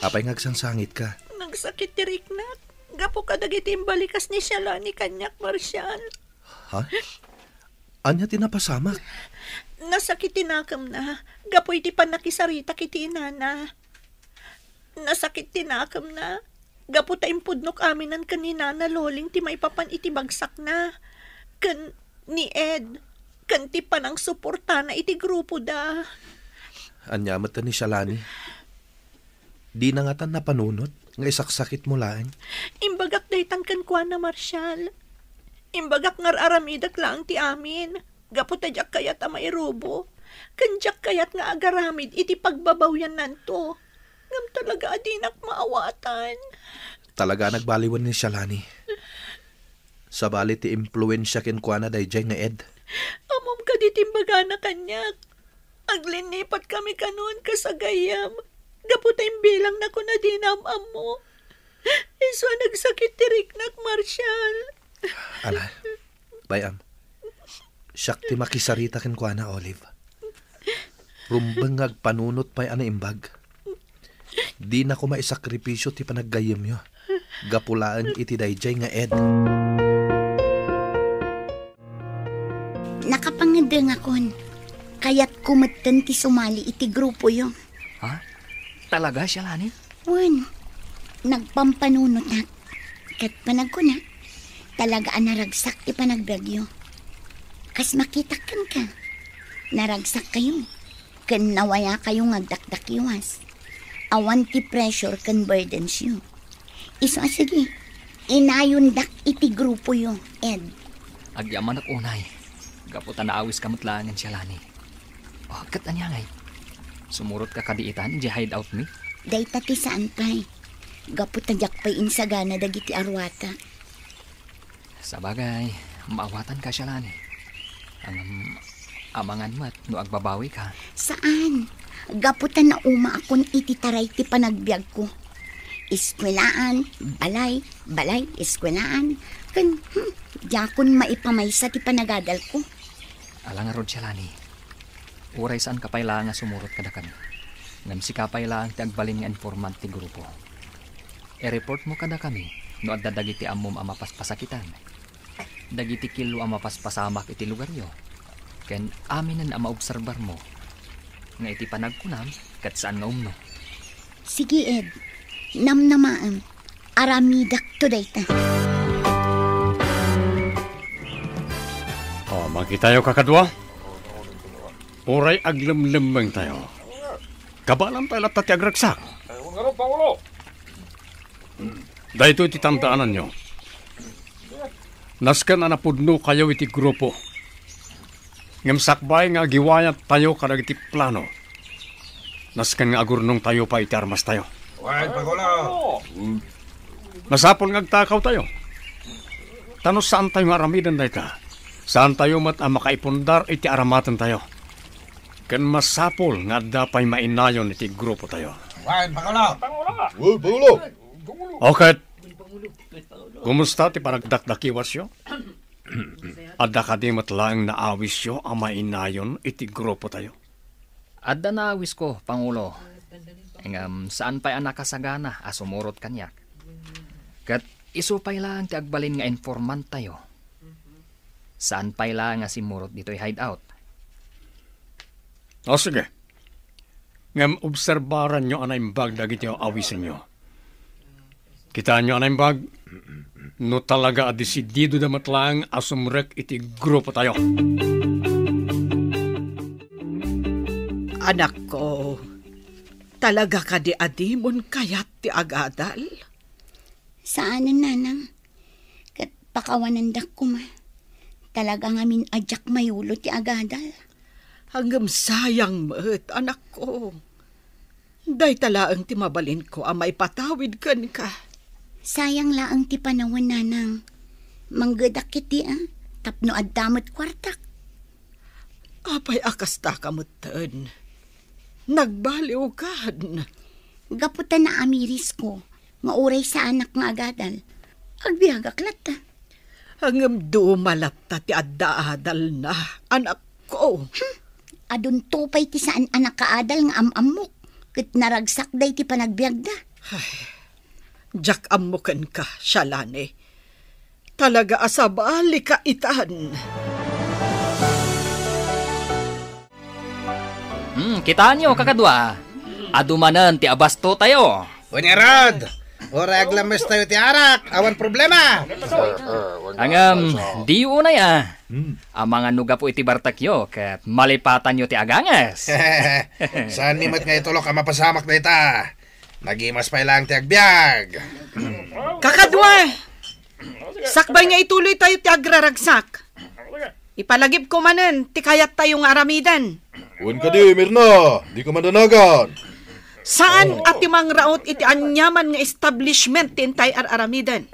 Apay nga agsangsangitka? Nagsakit ti riknak gapu kadagiti imbalikas ni Shalani kaniak, Marshall. Ha? Ania ti napasamak? Nasakit ti nakemna gapu iti pannakisaritak iti inana. Nasakit ti nakemna gapu ta impudnok aminen ken ni Nana Loling ti maipapan iti bagsakna ken ni Ed ken ti panangsuportana iti grupoda. Ania met ni Shalani? Dina ngatan napanunot nga isaksakitmo laeng? Imbagak daytan kenkuana, Marshall. Imbagak nga ar-aramidek laeng ti amin, gapu ta diak kayat a mairubo, ken diak kayat nga agaramid iti pagbabawiannanto. Ngem talaga a dinak maawatan. Talaga a nagbaliwen ni Shalani. Sabali ti impluensia kenkuana daydiay nga Ed. Ammom kadi ti imbagana kaniak. Aglinipat kami kanon kas agayyem, gapu ta imbilangna kuna dina am-ammo. Isu a nagsakit ti riknak, Marshall. Ala, bay-am. Siak ti makisarita kenkuana, Olive. Rumbeng nga agpanunot pay a naimbag. Dina koma isakripisio ti panaggayyemyo gapu laeng iti daydiay nga Ed. Nakapangngedengakon. Kayatko metten ti sumali iti grupoyo. Ha? Talaga, Shalani? Wen, nagpampanunotak. Ket panagkuna, talaga a naragsak ti panagbiagyo. Kas makitak kenka, naragsakkayo, ken nawayakayo nga agdakdakkewas. Awan ti pressure ken burdensyo. Isu a sige, inayondak iti grupoyo, Ed. Agyamanak unay, gapu ta naawiska met laengen, Shalani. O, ket ania ngay? Sumurotka kadi itan idiay hideout mi? Dayta ti saan pay. Gapu ta diak pay insagana dagiti aruata. Sabagay, maawatanka, Shalani. Ngem, amangan met no agbabawika. Saan? Gapu ta naumaakon iti taray ti panagbiagko. Eskuelaan, balay, balay, eskuelaan. Ken, hmm, diakon maipamaysa ti panagadalko. Ala ngarud, Shalani. Uray saanka pay laeng a sumurot kadakami, ngem sika pay laeng ti agbalin nga informant ti grupo. I-reportmo kadakami no adda dagiti ammom a mapaspasakitan. dagiti killo a mapaspasamak iti lugaryo, ken aminen a maobserbarmo nga iti panagkunam ket saan nga umno. Sige, Ed. Namnamaem. Aramidakto dayta. O, makitayo, kakadua. Uray aglemlemmengtayo, kabaelantayo latta ti agragsak. Daytoy ti tandaananyo. Nasken a napudnokayo iti grupo. Ngem sakbay nga agiwayattayo kadagiti plano, nasken nga agurnongtayo pay iti armastayo. Wen, Pangulo. Masapul nga agtakawtayo. Ta no saantayo nga aramiden dayta, saantayo met a makaipundar iti aramatentayo. Ken masapul nga adda pay mainayon iti grupotayo. Wen, Pangulo. Wen, Pangulo. O ket, kumusta ti panagdakdakiwasyo? Adda kadi met laeng naawisyo a mainayon iti grupotayo? Adda naawisko, Pangulo. Ngem saan pay a nakasagana a sumurot kaniak. Ket isu pay laeng ti agbalin nga informanttayo. Saan pay laeng a simmurot ditoy hideout. O, sige. Ngem obserbaranyo a naimbag dagiti awisenyo. Kitaenyo a naimbag, no talaga a desididoda met laeng a sumrek iti grupotayo. Anakko, talaga kadi a dimon kayat ti agadal? Saanen, Nanang. Ket pakawanendak koma. Talaga ngamin a diak mayulo ti agadal. Ngem sayang met, anakko. Dayta laeng ti mabalinko a maipatawid kenka. Sayang laeng ti panawen, Nanang. Manggedak iti, a, tapno adda met kuartak. Apay a kastaka metten? Nagbaliwkan. Gapu ta naamirisko nga uray saanak nga agadal, agbiagak latta. Ngem duma latta ti adda adalna, anakko. Hmm, adunto pay ti saan a nakaadal nga am-ammok, ket naragsak daydi panagbiagda. Ay, diak ammo kenka, Shalane. Talaga a sabalika itan. Hmm, kitaenyo, kakadua. Adu manen ti abastotayo. Wen ngarud, uray aglamestayo ti arak, awan problema. Ngem, diyo unay a. Hmm. Amangan no gapu iti bartekyo ket malipatanyo ti aganges. Saanmi met nga itulok a mapasamak dayta. Nagimas pay laeng ti agbiag. Kakadua! Sakbay nga ituloytayo ti agraragsak, ipalagipko manen ti kayattayo nga aramiden. Wen kadi, Mirna, dika madanagan. Saan a ti mangraut iti aniaman nga establishment ti intay ar-aramiden.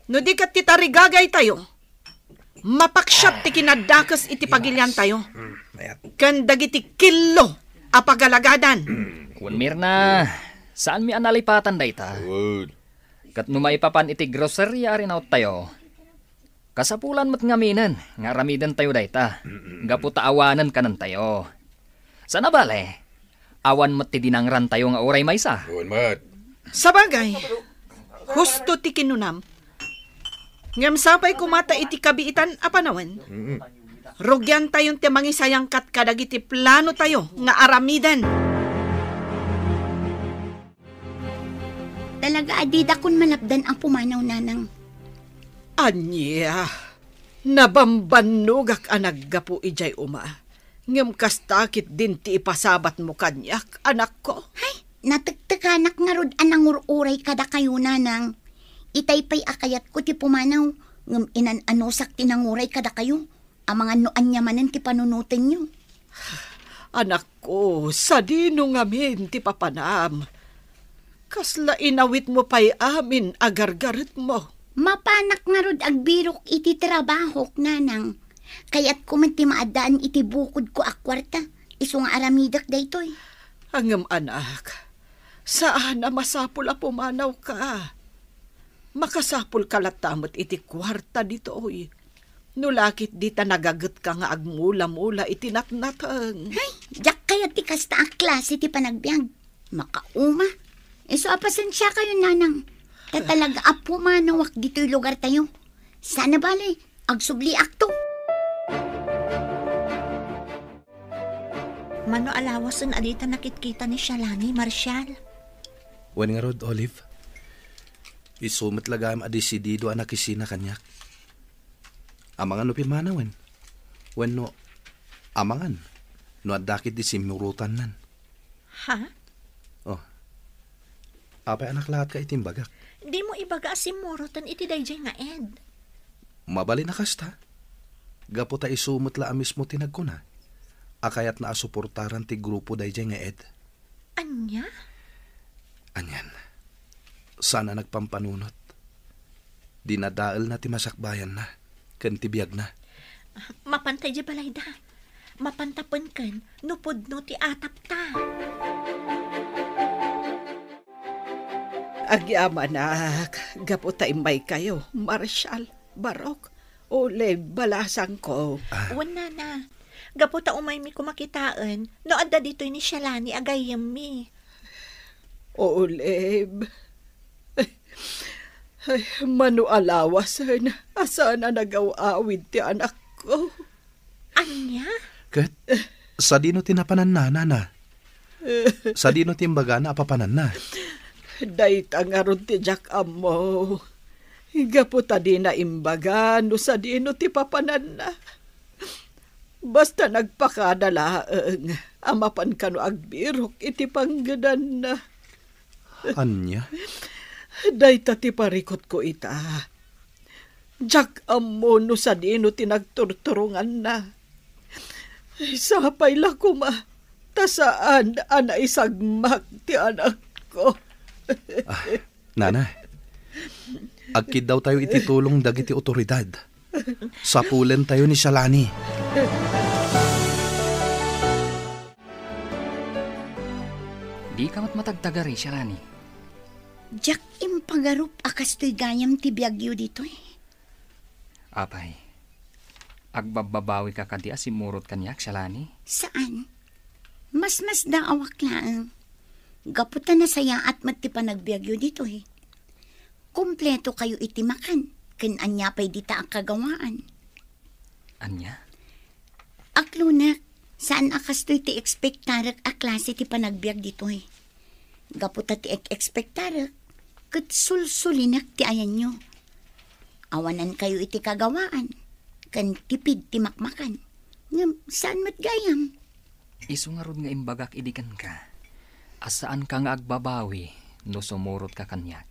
No di ket ti tarigagaytayo, mapaksiat ti kinadakes iti pagiliantayo. Mm, mayat. Ken dagiti killo a pagalagadan. Wen, Mirna, saanmi a nalipatan dayta. Wen. Ket no maipapan iti groceria a rinaottayo, kasapulan met ngaminen nga aramidentayo dayta, mm-mm, gapu ta awanen kanentayo. Sana bale, awan met ti dinangrantayo nga uray maysa. Wen met. Sabagay, husto ti kinunam. Ngem sapay koma ta iti kabiitan a panawen, mm-mm, rugiantayon ti mangisayangkat kadagiti planotayo nga aramiden. Talaga a didakon malapdan a pumanaw, Nanang. Ania, nabambannogak a naggapu idiay uma, ngem kasta ketdin ti ipasabatmo kaniak, anakko. Hay, natektekanak ngarud a nangur-uray kadakayo, Nanang. Itay pay a kayatko ti pumanaw, ngem inan-anusak ti nanguray kadakayo. Amangan no ania manen ti panunotenyo. Anakko, sadino ngamin ti papanam? Kasla inawitmo pay amin a gargaretmo. Mapanak ngarud agbirok iti trabahok, Nanang. Kayatko met ti maaddaan iti bukodko a kuarta, isu nga aramidek daytoy. Ngem, anak, saan a masapul a pumanawka. Makasapulka latta met iti kuarta ditoy. No la ketdi ta nagagetka nga agmula-mula iti natnateng. Hay, diak kayat ti kasta a klase ti panagbiag. Makauma. Isu a pasensiakayon, Nanang. Ta talaga a pumanawak ditoy lugartayo. Saan a bale, agsubliakto. Mano a lawasen a dita nakitkita ni Shalani, Marshall? Wen ngarud, Olive. Isu met la gayam a desidido a nakisina kaniak. Amangan no pimmanawen. Wenno, amangan no adda ketdi simmurotannan. Ha? Oh. Apay a naklaat ka iti imbagak? Dimo ibaga a simmuroten iti daydiay nga ed. Mabalin a kasta. Gapu ta isu met la a mismo ti nagkuna a kayatna a suportaran ti grupo daydiay nga ed. Ania? Anian, saan a nagpampanunot. Dinadaelna ti masakbayanna ken ti biagna. Mapanta idiay balayda. Mapanta pen ken no pudno ti atapta. Agyamanak, gapu ta immaykayo, Marshall, Barok, Olive, balasangko. Ah. Wen, nana. Gapu ta umaymi koma kitaen no adda ditoy ni Shalani a gayyemmi. Olive. Ay, mano a lawasen a saan a nagaw-awid ti anakko. Ania? Ket sadino ti napananna, nana? Sadino ti imbagana a papananna? Dayta ngarud ti diak ammo. Gapu ta dina imbaga no sadino ti papananna. Basta nagpakada laeng a mapan kano agbirok iti panggedanna. Ania? Dayta ti parikutko ita. Diak ammo no sadino ti nagturturonganna. Sapay la koma ta saan a naisagmak ti anakko. Ah, nana, agkiddawtayo iti tulong dagiti otoridad. Sapulentayo ni Shalani. Dika met matagtagari, Shalani. Diak impagarup a kastoy gayam ti biagyo ditoy. Apay, agbabbabawika kadi a simmurot kaniak, Shalani? Saan. Masmasdaawak laeng. Gapu ta nasayaat met ti panagbiagyo ditoy. Kompleto kayo iti makan, ken ania pay dita a kagawaan. Ania? Aklonek, saan a kastoy ti ekspektarek a klase ti panagbiag ditoy. Gapu ta ti ek-ekspektarek, ket sulsulinek ti ayanyo. Awanan kayo iti kagawaan, ken tipid ti makmakan. Ngem saan met gayam? Isu ngarud nga imbagak idi kenka, a saanka nga agbabawi no sumurotka kaniak.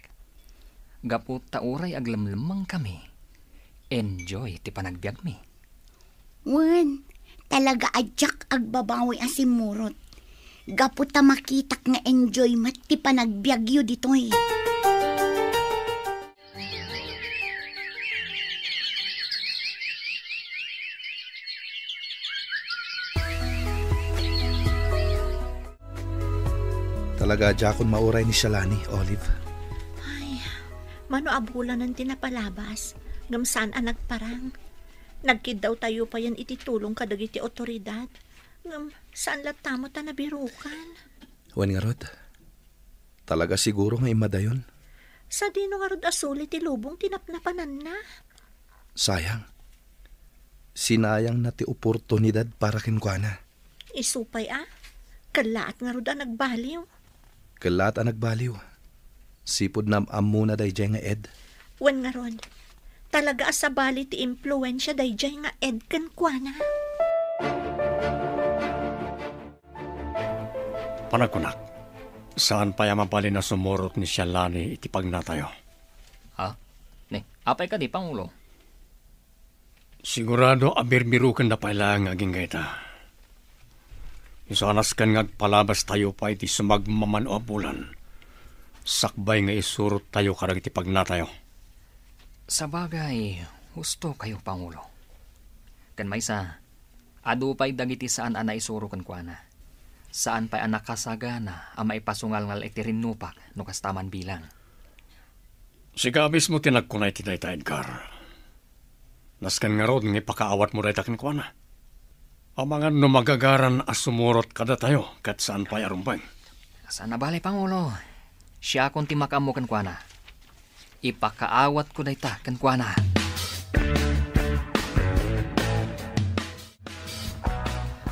Gapu ta uray aglemlemmengkami, enjoy ti panagbiagmi. Wen, talaga a diak agbabawi a simmurot. Gapu ta makitak nga enjoy met ti panagbiagyo ditoy. Talaga, diakon mauray ni Shalani, Olive. Ay, mano a bulanen ti napalabas, ngem saan a nagparang. Nagkiddawtayo payen iti tulong kadagiti otoridad, ngem saan latta met a nabirukan. Wen ngarud, talaga siguro nga immadayon. Sadino ngarud a suli ti lubong ti napnapananna? Sayang. Sinayangna ti oportunidad para kenkuana. Isu pay a, kellaat ngarud a nagbaliw. Kellaat a nagbaliw. Sipud naam-ammona daydiay nga ed. Wen ngarud, talaga a sabali ti impluensia daydiay nga ed kenkuana. Panagkunak, saan pay a mabalin a sumurot ni Shalani iti pagnatayo. Ha? Ne, apay kadi, Pangulo? Sigurado a birbirukenna pay laeng nga agingga ita. Isu a nasken nga agpalabastayo pay iti sumagmamano a bulan, sakbay nga isurottayo kadagiti pagnatayo. Sabagay, husto kayo, Pangulo. Ken maysa, adu pay dagiti saan a naisuro kenkuana. Saan pay a nakasagana a maipasungalngal iti rinnupak no kasta man bilang. Sika mismo ti nagkuna iti dayta, Edgar. Nasken ngarud nga ipakaawatmo dayta kenkuana. Amangan no magagaran a sumurot kadatayo ket saan pay a rumbeng. Saan a bale, Pangulo. Siakon ti makaammo kenkuana. Ipakaawatko dayta kenkuana.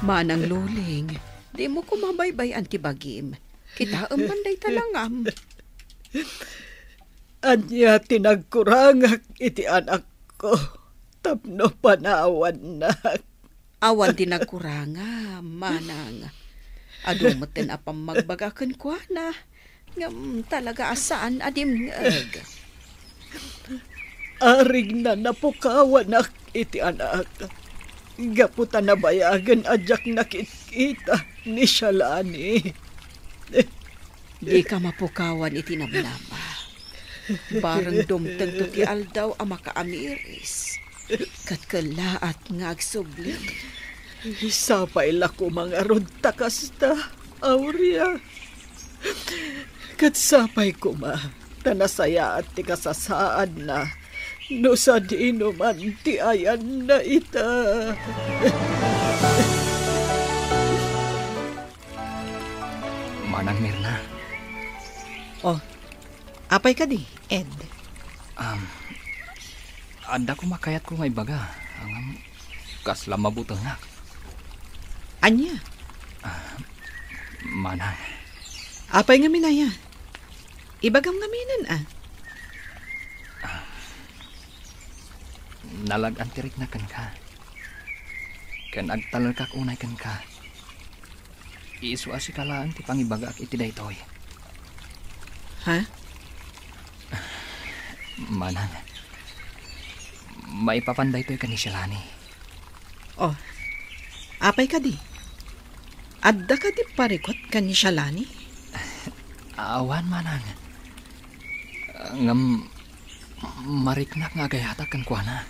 Manang Luling, dimo koma baybay-an ti bagim. Kitaem man dayta langam. Ania ti nagkurangak iti anakko tapno panawannak? Awan ti nagkurangam, manang. Adu metten a pammagbaga kenkuana, ngem talaga a saan a dimngeg. Arigna napukawanak iti anak, gapu ta nabayagen a diak nakitkita ni Shalani. Dika mapukawan iti namnama. Bareng dumtengto ti aldaw a makaamiris, ket kellaat nga agsubli. Sapay la koma ngarud ta kasta, Aurea. Ket sapay koma ta nasayaat ti kasasaadna no sadino man ti ayanna ita. Manang Mirna. Oh, apay kadi, Ed? Um, adda koma kayatko nga ibaga, ngem kasla mabutengak. Ania? Ah, manang. Apay ngamin aya? Ibagam ngaminen, a. Ah, nalag-an ti rikna kenka. Ken agtalekak unay kenka. Isu a sika laeng ti pangibagaak iti daytoy. Ha? Manang, maipapan daytoy ken ni Shalani. Oh, apay kadi? Adda kadi parikut ken ni Shalani? Awan, manang. Ngem mariknak nga agayatak kenkuana.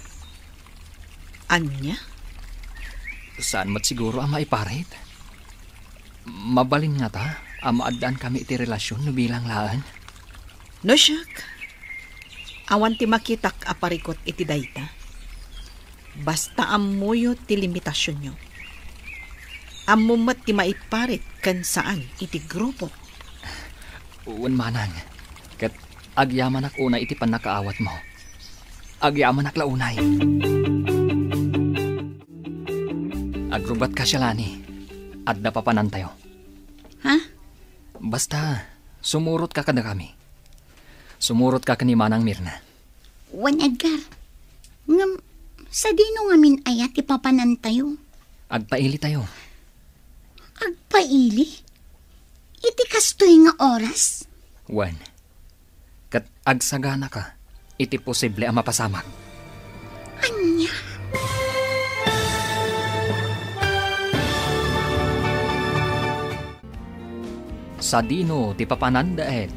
Ania? Saan met siguro a maiparit. Mabalin ngata a maaddaan kami iti relasion no bilang laeng? No siak, awan ti makitak a parikut iti dayta. Basta ammoyo ti limitasionyo. Ammom met ti maiparit ken saan iti grupo. Wen, manang, ket agyamanak unay iti pannakaawatmo. Agyamanak la unay. Agrubbuatka, Shalani. Adda papanantayo. Ha? Basta, sumurotka kadakami. Sumurotka ken ni Manang Mirna. Wen, Edgar. Ngem, sadino ngamin aya ti papanantayo? Agpailitayo. Agpaili? Iti kastoy nga oras? Wen, ket agsaganaka iti posible a mapasamak. Ania? Sadino ti papananda, Ed?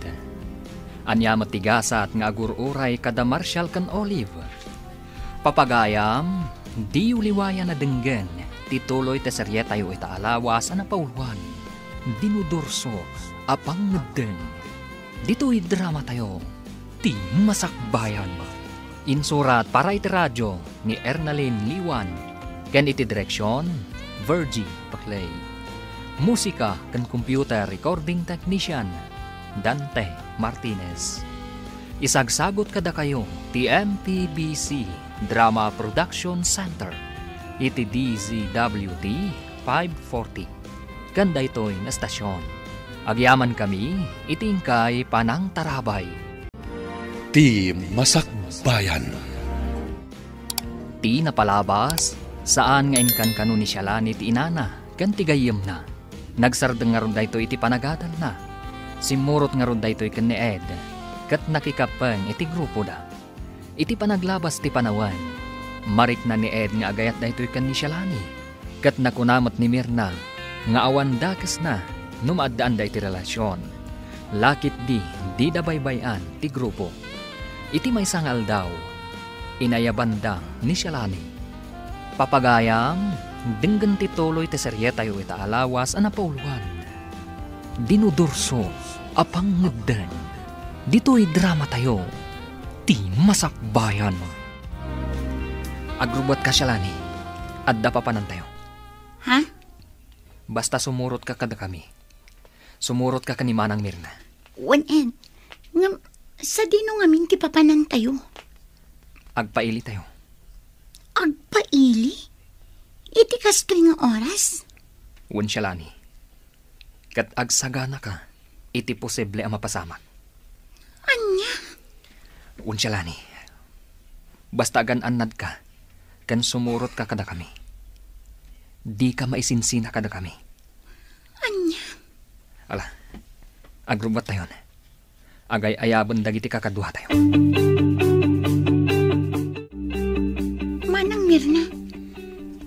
Ania met ti gasat nga agur-uray kada Marshall ken Olive? Papagayam, diyo liwayan a denggen ti tuloy ti serietayo ita a lawas a napauluan, Dinudurso a Pangngeddeng. Ditoy dramatayo, Ti Masakbayan. Insurat para iti radyo ni Ernalyn Liwan, ken iti direksion, Virgie Paclay. Musika ken computer recording technician, Dante Martinez. Isagsagot kadakayo ti M P B C Drama Production Center iti D Z W T five forty. Ken daytoy nga estasion, agyamankami iti inkay panangtarabay. Ti Masakbayan. Ti napalabas, saan nga inkankano ni Shalani ti inana ken ti gayyemna. Nagsardeng ngarud daytoy iti panagadalna. Simmurot ngarud daytoy ken ni Ed, ket nakikappeng iti grupoda. Iti panaglabas ti panawen, marikna ni Ed nga agayat daytoy ken ni Shalani, ket nakuna met ni Mirna nga awan dakesna no maaddaanda iti relasion. Lakip di, dida baybay-an ti grupo. Iti maysa nga aldaw, inayabanda ni Shalani. Papagayam, denggen ti tuloy ti serietayo ita a lawas a napauluan, Dinudurso a Pangngeddeng. Ditoy dramatayo, Ti Masakbayan. Agrubbuatka, Shalani. Adda papanantayo. Ha? Basta sumurotka kadakami. Sumurotka ken ni Manang Mirna. Wen, Ed. Ngem, sadino ngamin ti papanantayo? Agpailitayo. Agpaili? Iti kastoy nga oras? Wen, Shalani. Ket agsaganaka iti posible a mapasamak. Ania? Wen, Shalani. Basta agan-annadka ken sumurotka kadakami. Dika maisinsina kadakami. Ania? Ala, agrubbuattayon. Agay-ayaben dagiti kakaduatayo. Manang Mirna,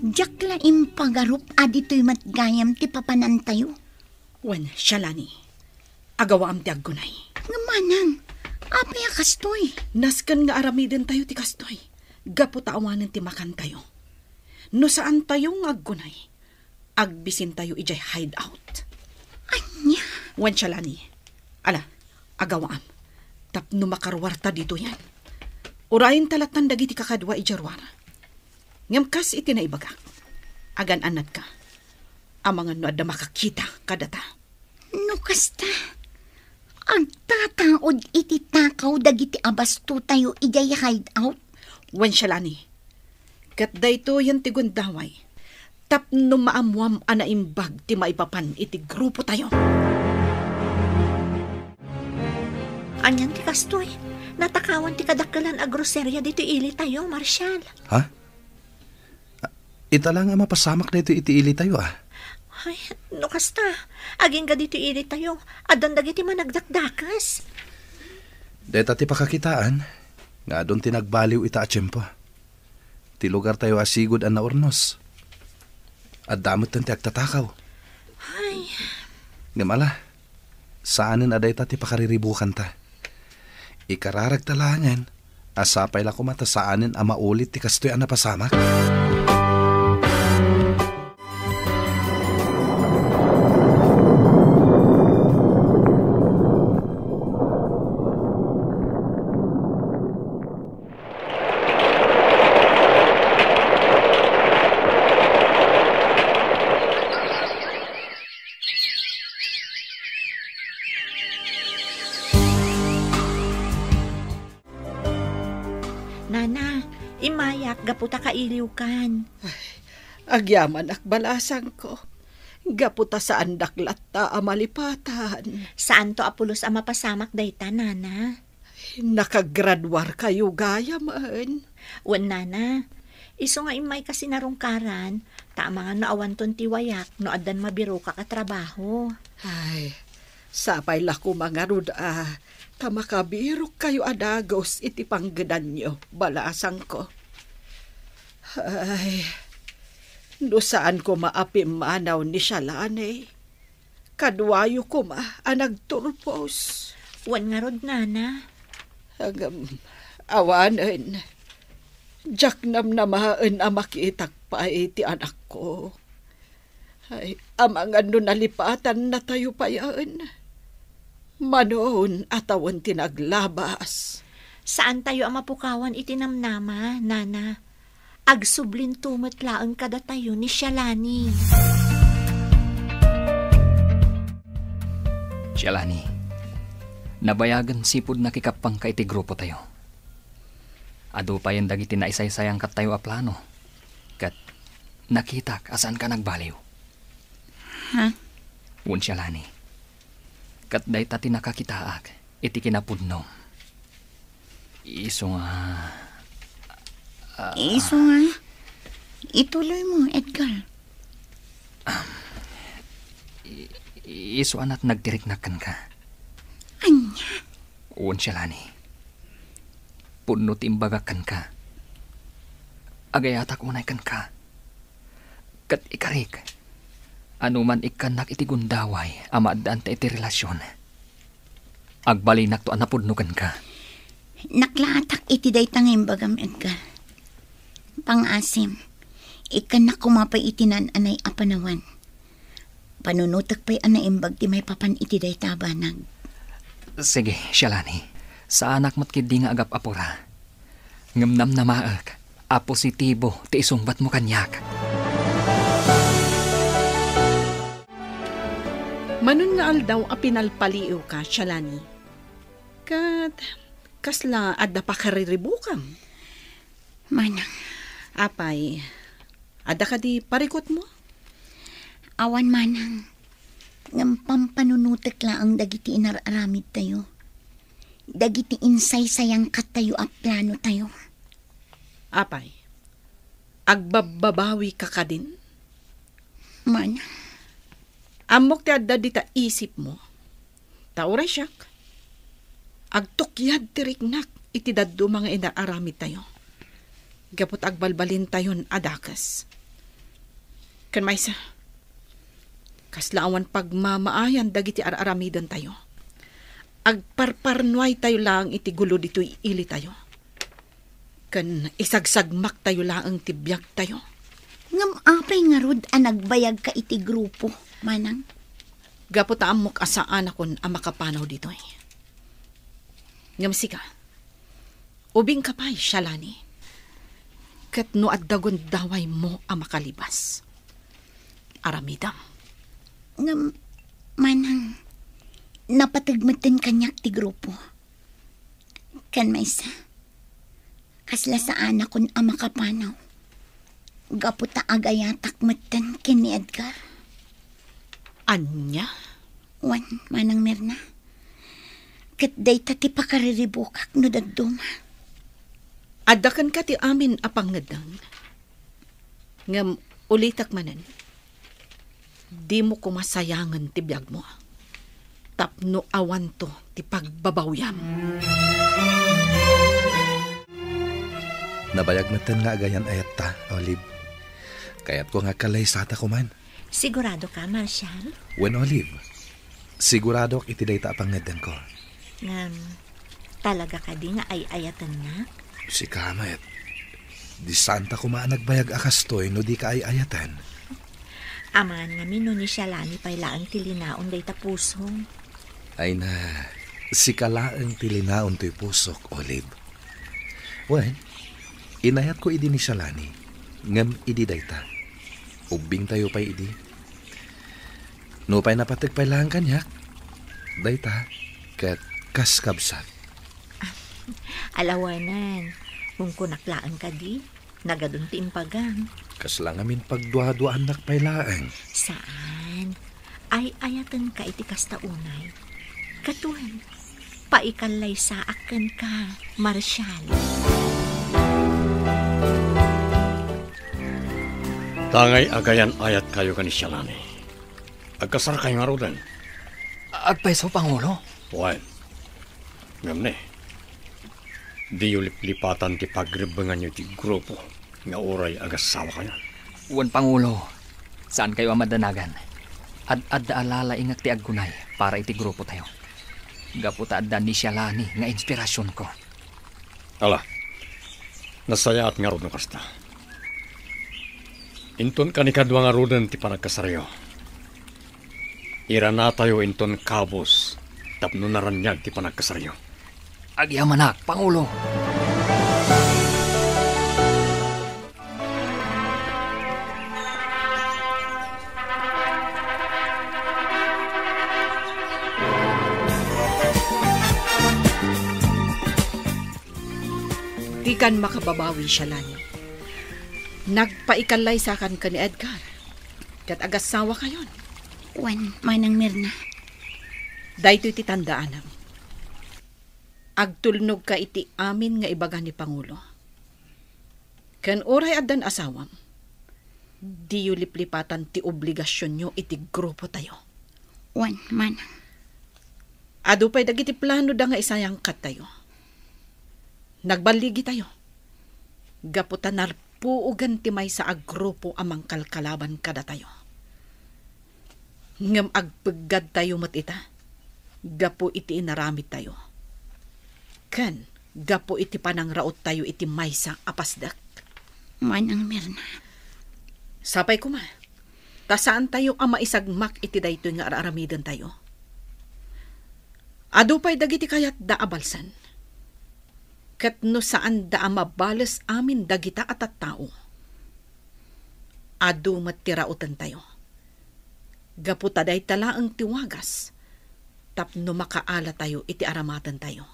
diak la impagarup a ditoy met gayam ti papanantayo. Wen, Shalani, agawaam ti aggunay. Ngem manang, apay a kastoy? Nasken nga aramidentayo ti kastoy, gapu ta awanen ti makantayo. No saantayo nga aggunay, agbisintayo idiay hideout. Ania? Wen, Shalani. Ala, agawaam. Tapno makaruarta ditoyen. Urayenta lattan dagiti kakadua idiay ruar. Ngem kas iti naibagak, agan-annadka. Amangan no adda makakita kadata. No kasta, agtataud iti takaw dagiti abastotayo idiay hideout. Wen, Shalani, ket daytoyen ti gundaway tapno maammuam a naimbag ti maipapan iti grupotayo. Anian ti kastoy? Natakawan ti kadakkelan a groseria ditoy ilitayo, Marshal. Ha? Ah, ita la nga mapasamak daytoy iti ilitayo, a. Ay, no kasta, agingga ditoy ilitayo, addan dagiti managdakdakes. Dayta ti pakakitaan nga adun ti nagbaliw ita a tiempo. Ti lugartayo a sigud a naurnos. Adda metten ti agtatakaw. Ay. Ngem ala, saanen a dayta ti pakariribukanta. Ikararagta laengen a sapay la koma ta saanen a maulit ti kastoy a napasamak. Nana, immayak gapu ta kailiwkan. Ay, agyamanak, balasangko. Gapu ta saandak latta a malipatan. Saanto a pulos a mapasamak dayta, Nana. Nakagraduarkayo gayamen. Wen, Nana. Isu nga immayka sinarungkaran, ta amangan no awanton ti wayak no addan mabirokak a trabaho. Ay, sapay la koma ngarud a ta makabirokkayo a dagus iti panggedanyo, balasangko. Ay, no saan koma a pimmanaw ni Shalani, kaduayo koma a nagturpos. Wen ngarud, Nana. Ngem, awanen, diak namnamaen a makitak pay ti anakko. Ay, amangan no nalipatannatayo payen. Manon a tawen ti naglabas. Saantayo a mapukawan iti namnama, Nana. Agsublinto met laeng kadatayo ni Shalani. Shalani, nabayagen sipud nakikappangka iti grupotayo. Adu payen dagiti naisaysayaangkattayo a plano, ket nakitak a saanka nagbaliw. Ha? Wen, Shalani. Ket dayta ti nakakitaak iti kinapudno. Isu nga, ah, Isu nga, ituloy mo, Edgar. I-, isu a nagtiriknak kenka. Ania? Wen, Shalani. Pudno ti imbagak kenka. Agayatak unay kenka. Ket ikarik, anuman ikkannak iti gundaway a maaddaan ta iti relasion, agbalinakto a napudno kenka. Naklaatak iti dayta nga imbagam, Edgar. Pangasim, ikkannak koma pay iti naan-anay a panawen. Panunotek pay a naimbag ti maipapan iti dayta a banag. Sige, Shalani. Saanak met ketdi nga agap-apura. Ngem namnamaek a positibo ti isungbatmo kaniak. Manon nga aldaw a pinalpaliiwka, Shalani. Ket kasla adda pakariribukam? Manang, Apay, adda kadi parikutmo? Awan manang, ngem pampanunotek laeng dagiti inar-aramidtayo. Dagiti insaysayangkattayo a planotayo. Apay, agbabbabawika kadin? Manang. Ammok ti adda dita isipmo. Ta uray siak, agtukyad ti riknak iti dadduma nga inar-aramidtayo. Gapu ta agbalbalintayon a dakes. Ken maysa, kasla awan pagmamaayan dagiti ar-aramidentayo. Agparparnuaytayo laeng iti gulo ditoy ilitayo. Ken isagsagmaktayo laeng ti biagtayo. Ngem apay ngarud a nagbayagka iti grupo, manang? Gapu ta ammok a saanakon a makapanaw ditoy. Ngem sika, ubingka pay, Shalani. Ket no adda gundawaymo a makalibas, aramidem. Ngem, manang, napateg metten kaniak ti grupo. Ken maysa, kasla saanakon a makapanaw. Gapu ta agayatak metten ken ni Edgar. Ania? Wen, Manang Mirna. Ket dayta ti pakariribukak no dadduma. Adda kenka ti amin a pangngeddeng. Ngem ulitek manen, dimo koma sayangen ti biagmo. Tapno awanto ti pagbabawiam. Nabayag metten nga agayan-ayatta, Olive. Kayatko nga agkallaysata koman. Sigurado ka, Marshall? Wen, Olive. Siguradok iti dayta a pangngeddengko. Ngem, talaga kadi nga ay-ayatennak? Sika met. Di saanta koma a nagbayag a kastoy no di ka ay-ayaten. Amangan ngamin no ni Shalani pay laeng ti linaon dayta pusom. Ay na, sika laeng ti linaon toy pusok, Olive. Wen, inayatko idi ni Shalani, ngem idi dayta, ubbingtayo pay idi. Nupay napateg pay laeng kaniak, dayta ket kas kabsat. Alawanan, ungkunak laeng kadi, nagadun ti impagam. Kasla ngamin pagduaduaannak pay laeng. Saan. Ay-ayatenka iti kasta unay. Ket wen, paikallaysaak kenka, Marshall. Tangay agayan-ayatkayo ken ni Shalani. Agkasarkayo ngaruden? Agpayso, Pangulo. Wen. Ngem ne, diyo liplipatan ti pagrebbenganyo iti grupo nga uray agassawakayon. Wen, Pangulo, saankayo a madanagan. Ad-adda a lalaingek ti agkunay para iti grupotayo. Gapu ta adda ni Shalani nga inspirasionko. Ala, nasayaat ngarud no kasta. Inton kanikadua ngaruden ti panagkasaryo, iranatayo inton kabus tapno naraniag ti panagkasaryo. Agyamanak, Pangulo. Dikan makababawi, Shalani. Nagpaikallaysakan ken ni Edgar. Ket agassawakayon. Wen, Manang Mirna. Daytoy ti tandaanam. Agtulnogka iti amin nga ibaga ni Pangulo. Ken uray addan asawam, diyo liplipatan ti obligasionyo iti grupotayo. Wen, Manang. Adu pay dagiti planoda nga isayangkattayo. Nagballigitayo. Gapu ta narpuogen ti maysa a grupo a mangkalkalaban kadatayo. Ngem agpeggadtayo met ita gapu iti inaramidtayo, ken gapu iti panangraottayo iti maysa a pasdek. Manang Mirna. Sapay koma, ta saantayo a maisagmak iti daytoy nga ar-aramidentayo. Adu pay dagiti kayatda a balsen. Ket no saanda a mabales amin dagita a tattao, adu met ti rautentayo. Gapu ta dayta laeng ti wagas tapno makaalatayo iti aramatentayo.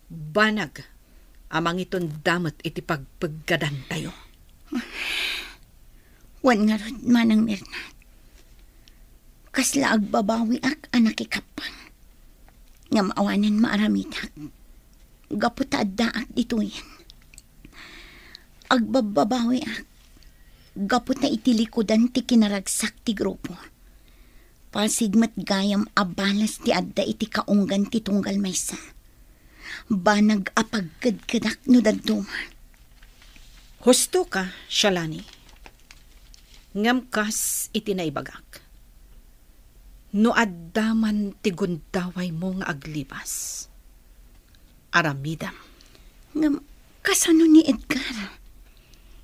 Banag a mangitunda met iti pagpeggadantayo. Wen ngarud, Manang Mirna, kasla agbabawiak a nakikappang. Ngem awanen maaramidak gapu ta addaak ditoyen. Agbabbabawiak gapu ta iti likudan ti kinaragsak ti grupo. Pasig met gayam a balas ti adda iti kaunggan ti tunggal maysa. Banag a pagkedkedak no dadduma. Husto ka, Shalani. Ngem kas iti naibagak, no adda man ti gundawaymo nga aglibas, aramidem. Ngem kasano ni Edgar?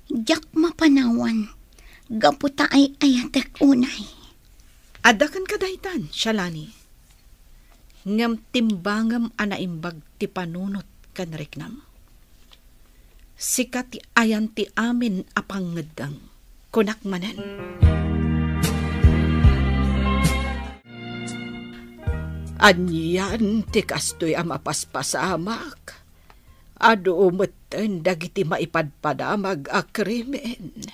Diak mapanawan gapu ta ay-ayatek unay. Adda kenka daytan, Shalani. Ngem timbangem a naimbag ti panunot ken riknam. Sika ti ayan ti amin a pangngeddeng, kunak manen. Anian ti kastoy a mapaspasamak? Adu metten dagiti maipadpadamag a krimen.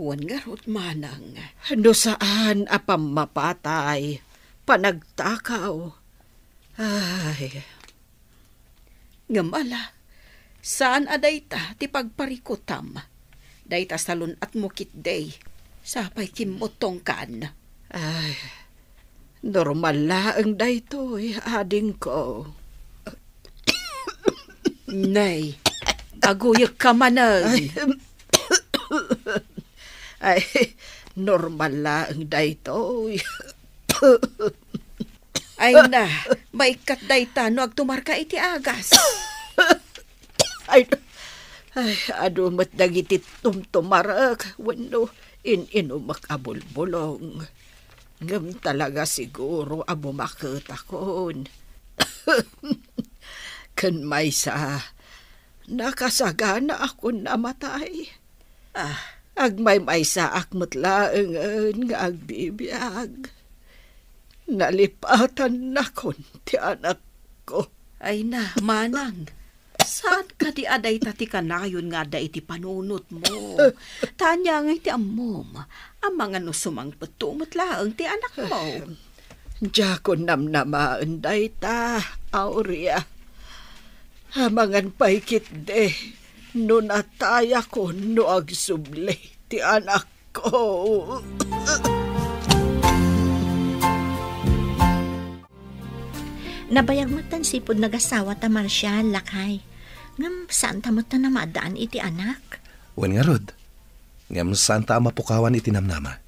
Wen ngarud, Manang. No saan a pammapatay, panagtakaw. Ay. Ngem ala, saan a dayta ti pagparikutam. Dayta salun-atmo ketdi. Sapay kimmutongkan. Ay, normal laeng daytoy, adingko. Nay, aguyekka manen. Ay, ay, normal laeng daytoy. Ay na, maikkat dayta no agtumarka iti agas. Ay, ay, adu met dagiti tumtumarek wenno in-inumek a bulbulong. Ngem talaga siguro a bumaketakon. Ken maysa, nakasaganaakon a matay. Ah, agmaymaysaak met laengen nga agbibiag. Nalipatannakon ti anakko. Ay na, Manang, saan kadi a dayta ti kanayon nga adda iti panunotmo? Ta ania ngay ti ammom, amangan no sumangpetto met laeng ti anakmo? Diakon namnamaen dayta, Aurea. Amangan pay ketdi no natayakon no agsubli ti anakko. Nabayag met ta sipud nagasawa ta Marshall, lakay. Ngem saan ta met ta namaaddaan iti anak. Wen ngarud. Ngem saan ta a mapukawan iti namnama.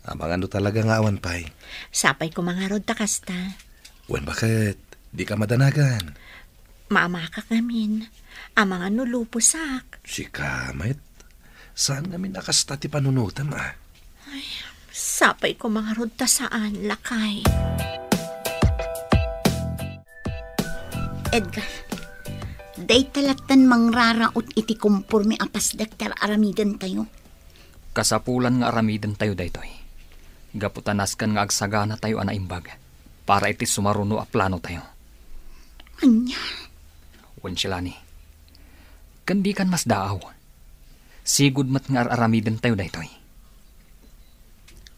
Amangan no talaga nga awan pay. Sapay koma ngarud ta kasta. Wen baket, dika madanagan. Maamakak ngamin. Amangan no luposak. Sika met, saan ngamin a kasta ti panunotem, a? Ay, sapay koma ngarud ta saan, lakay. Edgar, dayta lattan mangraraot iti komporme a pasdek ti ar-aramidentayo. Kasapulan nga aramidentayo daytoy. Gapu ta nasken nga agsaganatayo a naimbag para iti sumaruno a planotayo. Ania? Wen, Shalani. Ken dikan masdaaw. Sigud met nga ar-aramidentayo daytoy.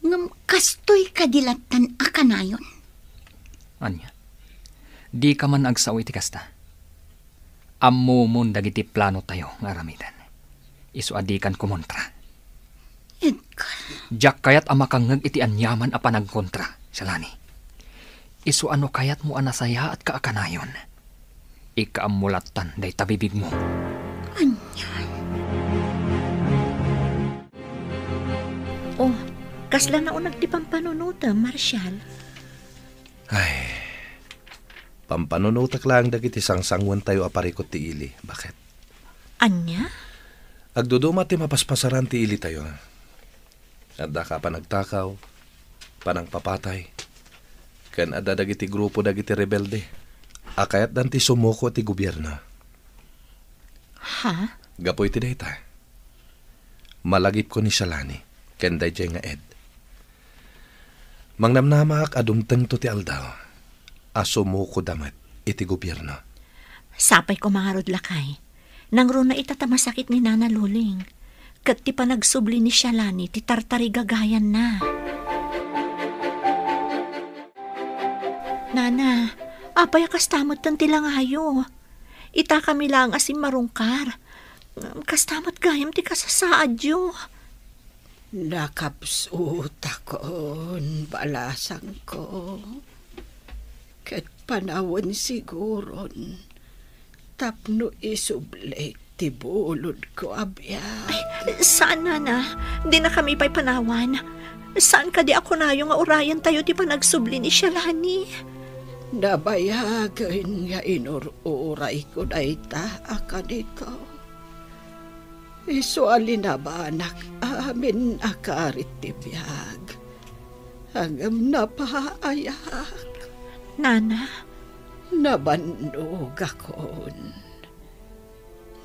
Ngem kastoy kadi lattan a kanayon? Ania? Dika man agsao iti kasta? Ammomon dagiti planotayo nga aramiden. Isu a dikan kumontra. Edgar. Diak kayat a makangngeg iti aniaman a panagkontra, Shalani. Isu a no kayatmo a nasayaatka a kanayon, ikaammo lattan dayta bibigmo. Anian? Oh, kasla nauneg ti pampanunotem, Marshall? Ay, pampanunotek laeng dagiti sangsanguentayo a parikut ti ili, baket. Ania? Agduduma ti mapaspasaran ti ilitayo. Adda ka panagtakaw, panangpapatay, ken adda dagiti grupo dagiti rebelde a kayatdan ti sumuko ti gobierno. Ha? Gapu iti dayta, malagipko ni Shalani ken daydiay nga Ed. Mangnamnamaak a dumtengto ti aldaw a sumukoda met iti gobierno. Sapay ko mangarud, lakay. Nangruna ita ta masakit ni Nana Loling. Ket ti panagsubli ni Shalani ti tartarigagayanna. Nana, apay a kasta metten ti langayo? Ita kami laeng a simmarungkar. Kasta met gayam ti kasasaadyo. Nakapsutakon, balasangko. Ket panawen siguron tapno isublik ti bulodko a biag. Ay, saan, Nana. Dina kami pay panawan. Saan kadi a kunayo nga urayantayo ti panagsubli ni Shalani? Nabayagen nga inur-urayko dayta a kanito. Isu a linabanak amin a karit ti biag. Ngem napaayak. Nana? Nabannogakon.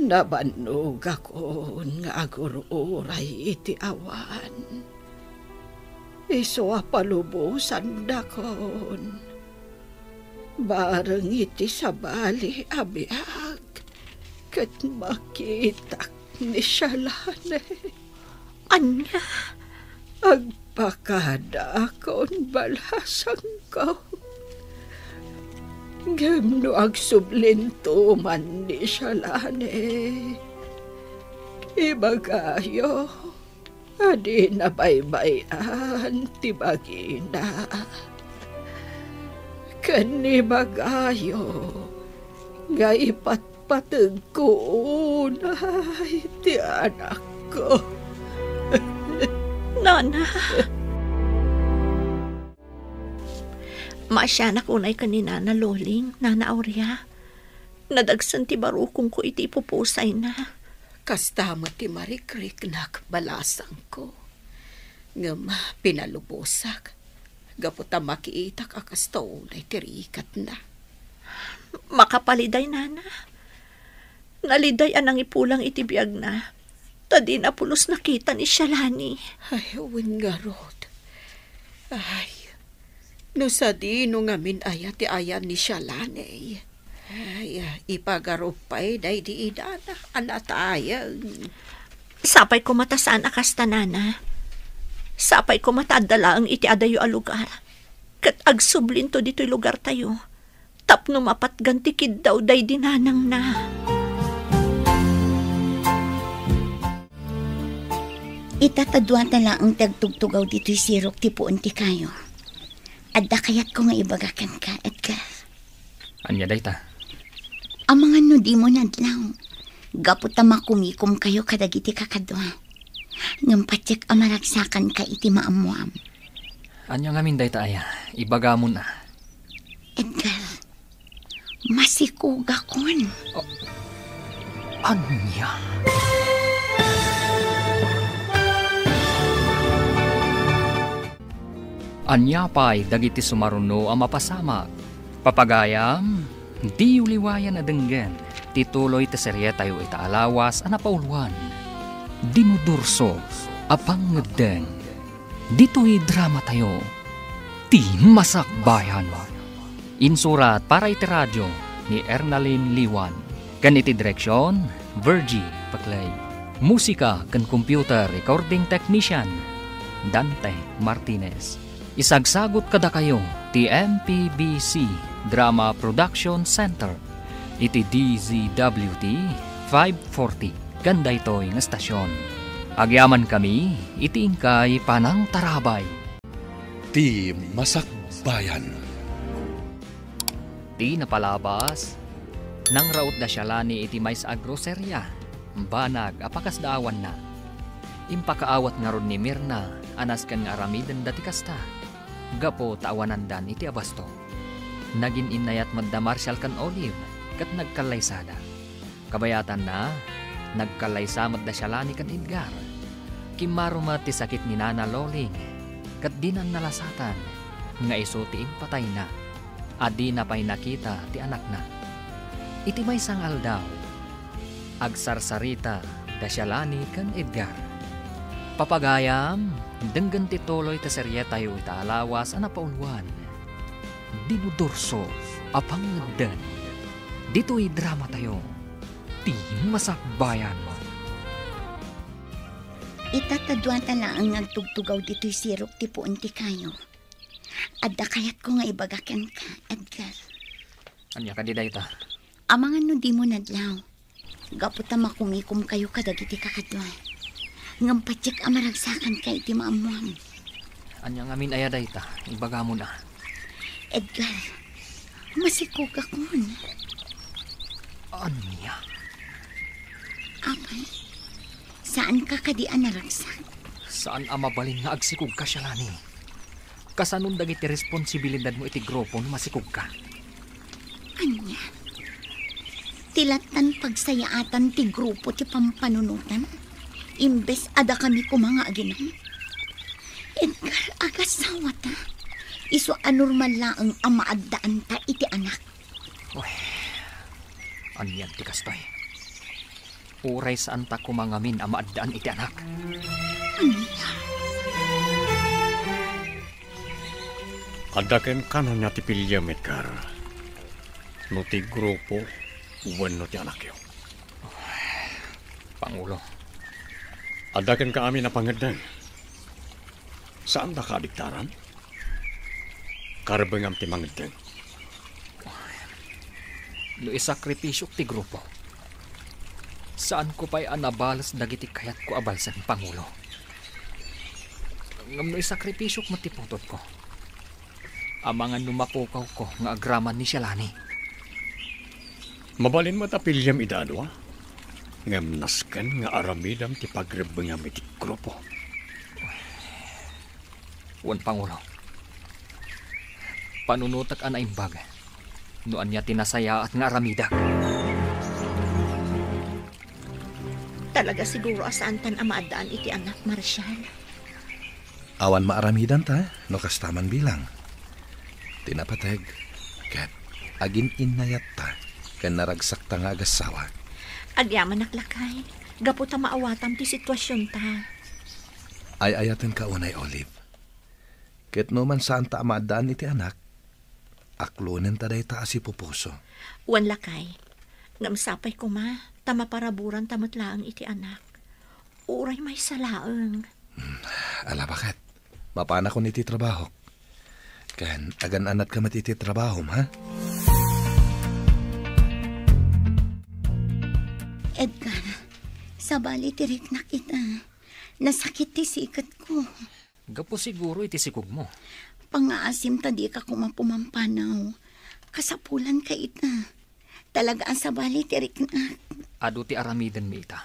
Nabannogakon nga agur-uray iti awan. Isu a palubosandakon. Bareng iti sabali a biag, ket makitak ni Shalane. Ania? Agpakadaakon, balasangko. Ngem no agsublinto man ni Shalane, ibagayo a dina baybay-an ti bagina. Ken ibagayo nga ipatpategko unay ti anakko. Nana! Maasianak unay ken ni Nana Loling, Nana Aurea. Nadagsen ti barukongko iti ipupusayna. Kasta met ti marikriknak, balasangko. Ngem pinalubosak gapu ta makiitak a kasta unay ti rikatna. Makapaliday, Nana. Naliday a nangipulang iti biagna, ta dina pulos nakita ni Shalani. Ay, wen ngarud. Ay, no sadino ngamin aya ti ayan ni Shalani. Ay, ipagarup pay daydi inana a natayeng. Sapay koma ta saan a kasta, Nana. Sapay koma ta adda laeng iti adayo a lugar. Ket agsublinto ditoy lugartayo tapno mapatgan ti kiddaw daydi nanangna. Ita ta dua ta laeng ti agtugtugaw ditoy sirok ti puon ti kayo. Adda kayatko nga ibaga kenka, Edgar. Ania dayta? Amangan no dimo nadlaw, gapu ta makumikomkayo kadagiti kakadua. Ngem patiek a maragsakanka iti maammoam. Ania ngamin dayta aya? Ibagamon a. Edgar, masikogakon. Oh, ania? Ania pay dagiti sumaruno a mapasamak? Papagayam, diyo liwayan a denggen ti tuloy ti serietayo ita a lawas a napauluan, Dinudurso a Pangngedden. Ditoy dramatayo, Ti Masakbayan. Insurat para iti radio ni Ernalyn Liwan, ken iti direksion, Virgie Paclay. Musika ken computer recording technician, Dante Martinez. Isagsagut kadakayo ti M P B C Drama Production Center iti D Z W T five forty ken daytoy nga estasion. Agyamankami iti inkay panangtarabay. Ti Masakbayan. Ti napalabas, nangraut da Shalani iti maysa a groseria, banag a pakasdaawanna. Impakaawat ngarud ni Mirna a nasken nga aramidenda ti kasta, gapu ta awanandan iti abasto. Nagin-innayat met da Marshall ken Olive ket nagkallaysada. Kabayatanna, nagkallaysa met da Shalani ken Edgar. Kimmaro met ti sakit ni Nana Loling, ket dinan nalasatan nga isu ti impatayna, a dina pay nakita ti anakna. Iti maysa nga aldaw, agsarsarita da Shalani ken Edgar. Papagayam, denggen ti tuloy ti serietayo ita a lawas a napauluan. Dinudurso a Pangngedden. Ditoy dramatayo, ti Masakbayan Mo. Ita ta dua ta laeng nga agtugtugaw ditoy sirok ti puon ti kayo. Adda kayatko nga ibaga kenka, Edgar. Ania kadi dayta? Amangan no dimo nadlaw. Gapu ta makumikomkayo kadagiti kakadua. Ngem patiek a maragsakanka iti maammuam. Ania ngamin aya dayta? Ibagamon a. Edgar, masikogakon. Ania? Apay, saanka kadi a naragsak? Saan a mabalin nga agsikogka, Shalani. Kasanon dagiti responsibilidadmo iti grupo no masikogka? Ania? Ti lattan pagsayaatan ti grupo ti pampanunotan? Imbes a dakami koma nga aginang? Edgar, agasawata. Isu a normal laeng a maaddaanta iti anak. Uy, anian ti kastoy? Uray saanta koma ngamin a maaddaan iti anak. Ania? Adda kenka ania ti piliem, Edgar? No ti grupo wenno ti anakyo? Pangulo. Adda kenka amin a pangeddeng. Saandaka a diktaran? Karbengam ti mangeddeng. No isakripisiok ti grupo, saanko pay a nabales dagiti kayatko a balsen, Pangulo. Ngem no isakripisiok met ti putotko, amangan no mapukawko nga agraman ni Shalani. Mabalin met a piliem ida a dua, ngem nasken nga aramidem ti pagrebbengam iti grupo. Wen, Pangulo. Panunotek a naimbag no ania ti nasayaat nga aramidek. Talaga siguro a saantan a maaddaan iti anak, Marshal. Awan maaramidanta no kasta man bilang. Ti napateg, ket agin-innayatta ken naragsakta nga agassawa. Agyamanak, lakay, gapu ta maawatam ti situasionta. Ay-ayatenka unay, Olive. Ket no man saanta a maaddaan iti anak, aklonenta dayta a sipupuso. Wen, lakay. Ngem sapay koma ta maparaburanta met laeng iti anak. Uray maysa laeng. Hmm, ala, baket. Mapanakon iti trabahok. Ken agan-anatka met iti trabahom, ha? Edgar, sabali ti riknak ita. Nasakit ti siketko. Gapu siguro iti sikogmo. Pangngaasim ta dika koma pumampanaw. Kasapulanka ita. Talaga a sabali ti riknak. Adu ti aramidenmi ita.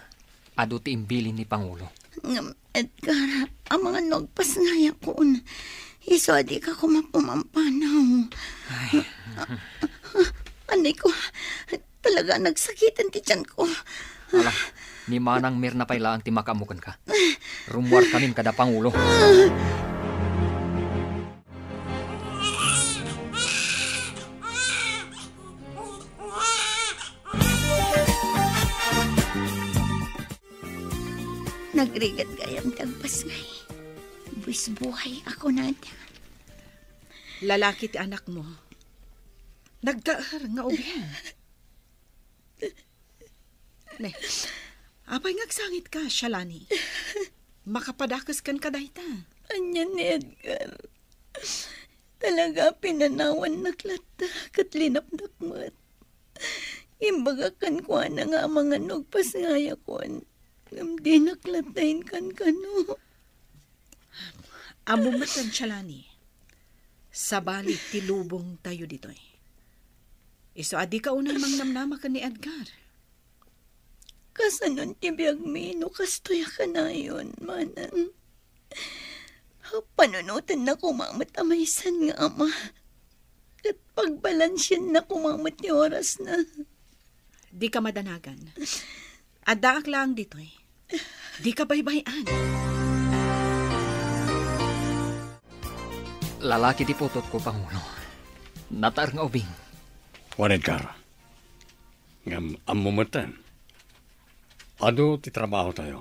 Adu ti imbilin ni Pangulo. Ngem, Edgar, amangan no agpasngayakon. Isu a dika koma pumampanaw. Ay. Anay ko, talaga nagsakiten ti tiyanko. Ala, ni Manang Mirna pay laeng ti makaammo kenka. Rummuarkamin kada Pangulo. Nagrigat gayam ti agpasngay. Buis buhay a kunada. Lalaki ti anakmo. Naggaer nga ubing. Ne, apay nga agsangitka, Shalani? Makapadakes kenka dayta. Ania ni Edgar? Talaga, pinanawannak latta ket linapnak met. Imbagak kenkuana nga amangan no agpasngayakon, ngem dinak latta inkankano. Ammom met, Shalani, sabali ti lubongtayo ditoy. Isu a dika unay mangnamnama ken ni Edgar. Kasanon ti biagmi no kastoy a kanayon, Manang? Panunotenna koma met a maysan nga ama, ket pagbalansienna koma met ti orasna. Dika madanagan. Addaak laeng ditoy. Dika baybay-an. Lalaki ti putotko, Pangulo. Nataer nga ubing. Wen, Edgar. Ngem ammo metten, adu ti trabahotayo.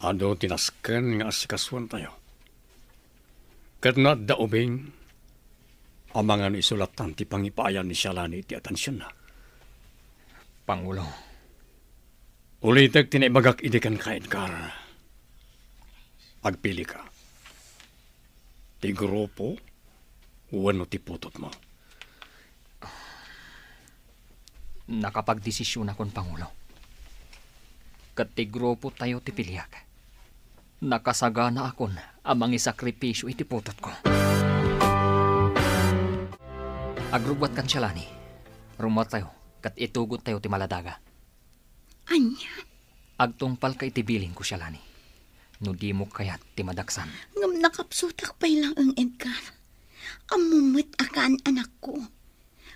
Adu ti nasken nga asikasuentayo. Ket no adda ubing, amangan isu lattan ti pangipaayan ni Shalani iti atensionna. Pangulo. Ulitek ti naibagak idi kenka, Edgar. Agpilika. Ti grupo wenno ti putotmo? Nakapagdesisionakon, Pangulo. Ket ti grupotayo ti piliak. Nakasaganaakon a mangisakripisio iti putotko. Agrubbuatkan, Sialani. Rummuartayo ket itugottayo ti maladaga. Ania? Agtungpalka iti bilinko, Sialani, no dimo kayat ti madaksan. Ngem nakapsutak pay laeng, Edgar. Ammom met a kaan anakko.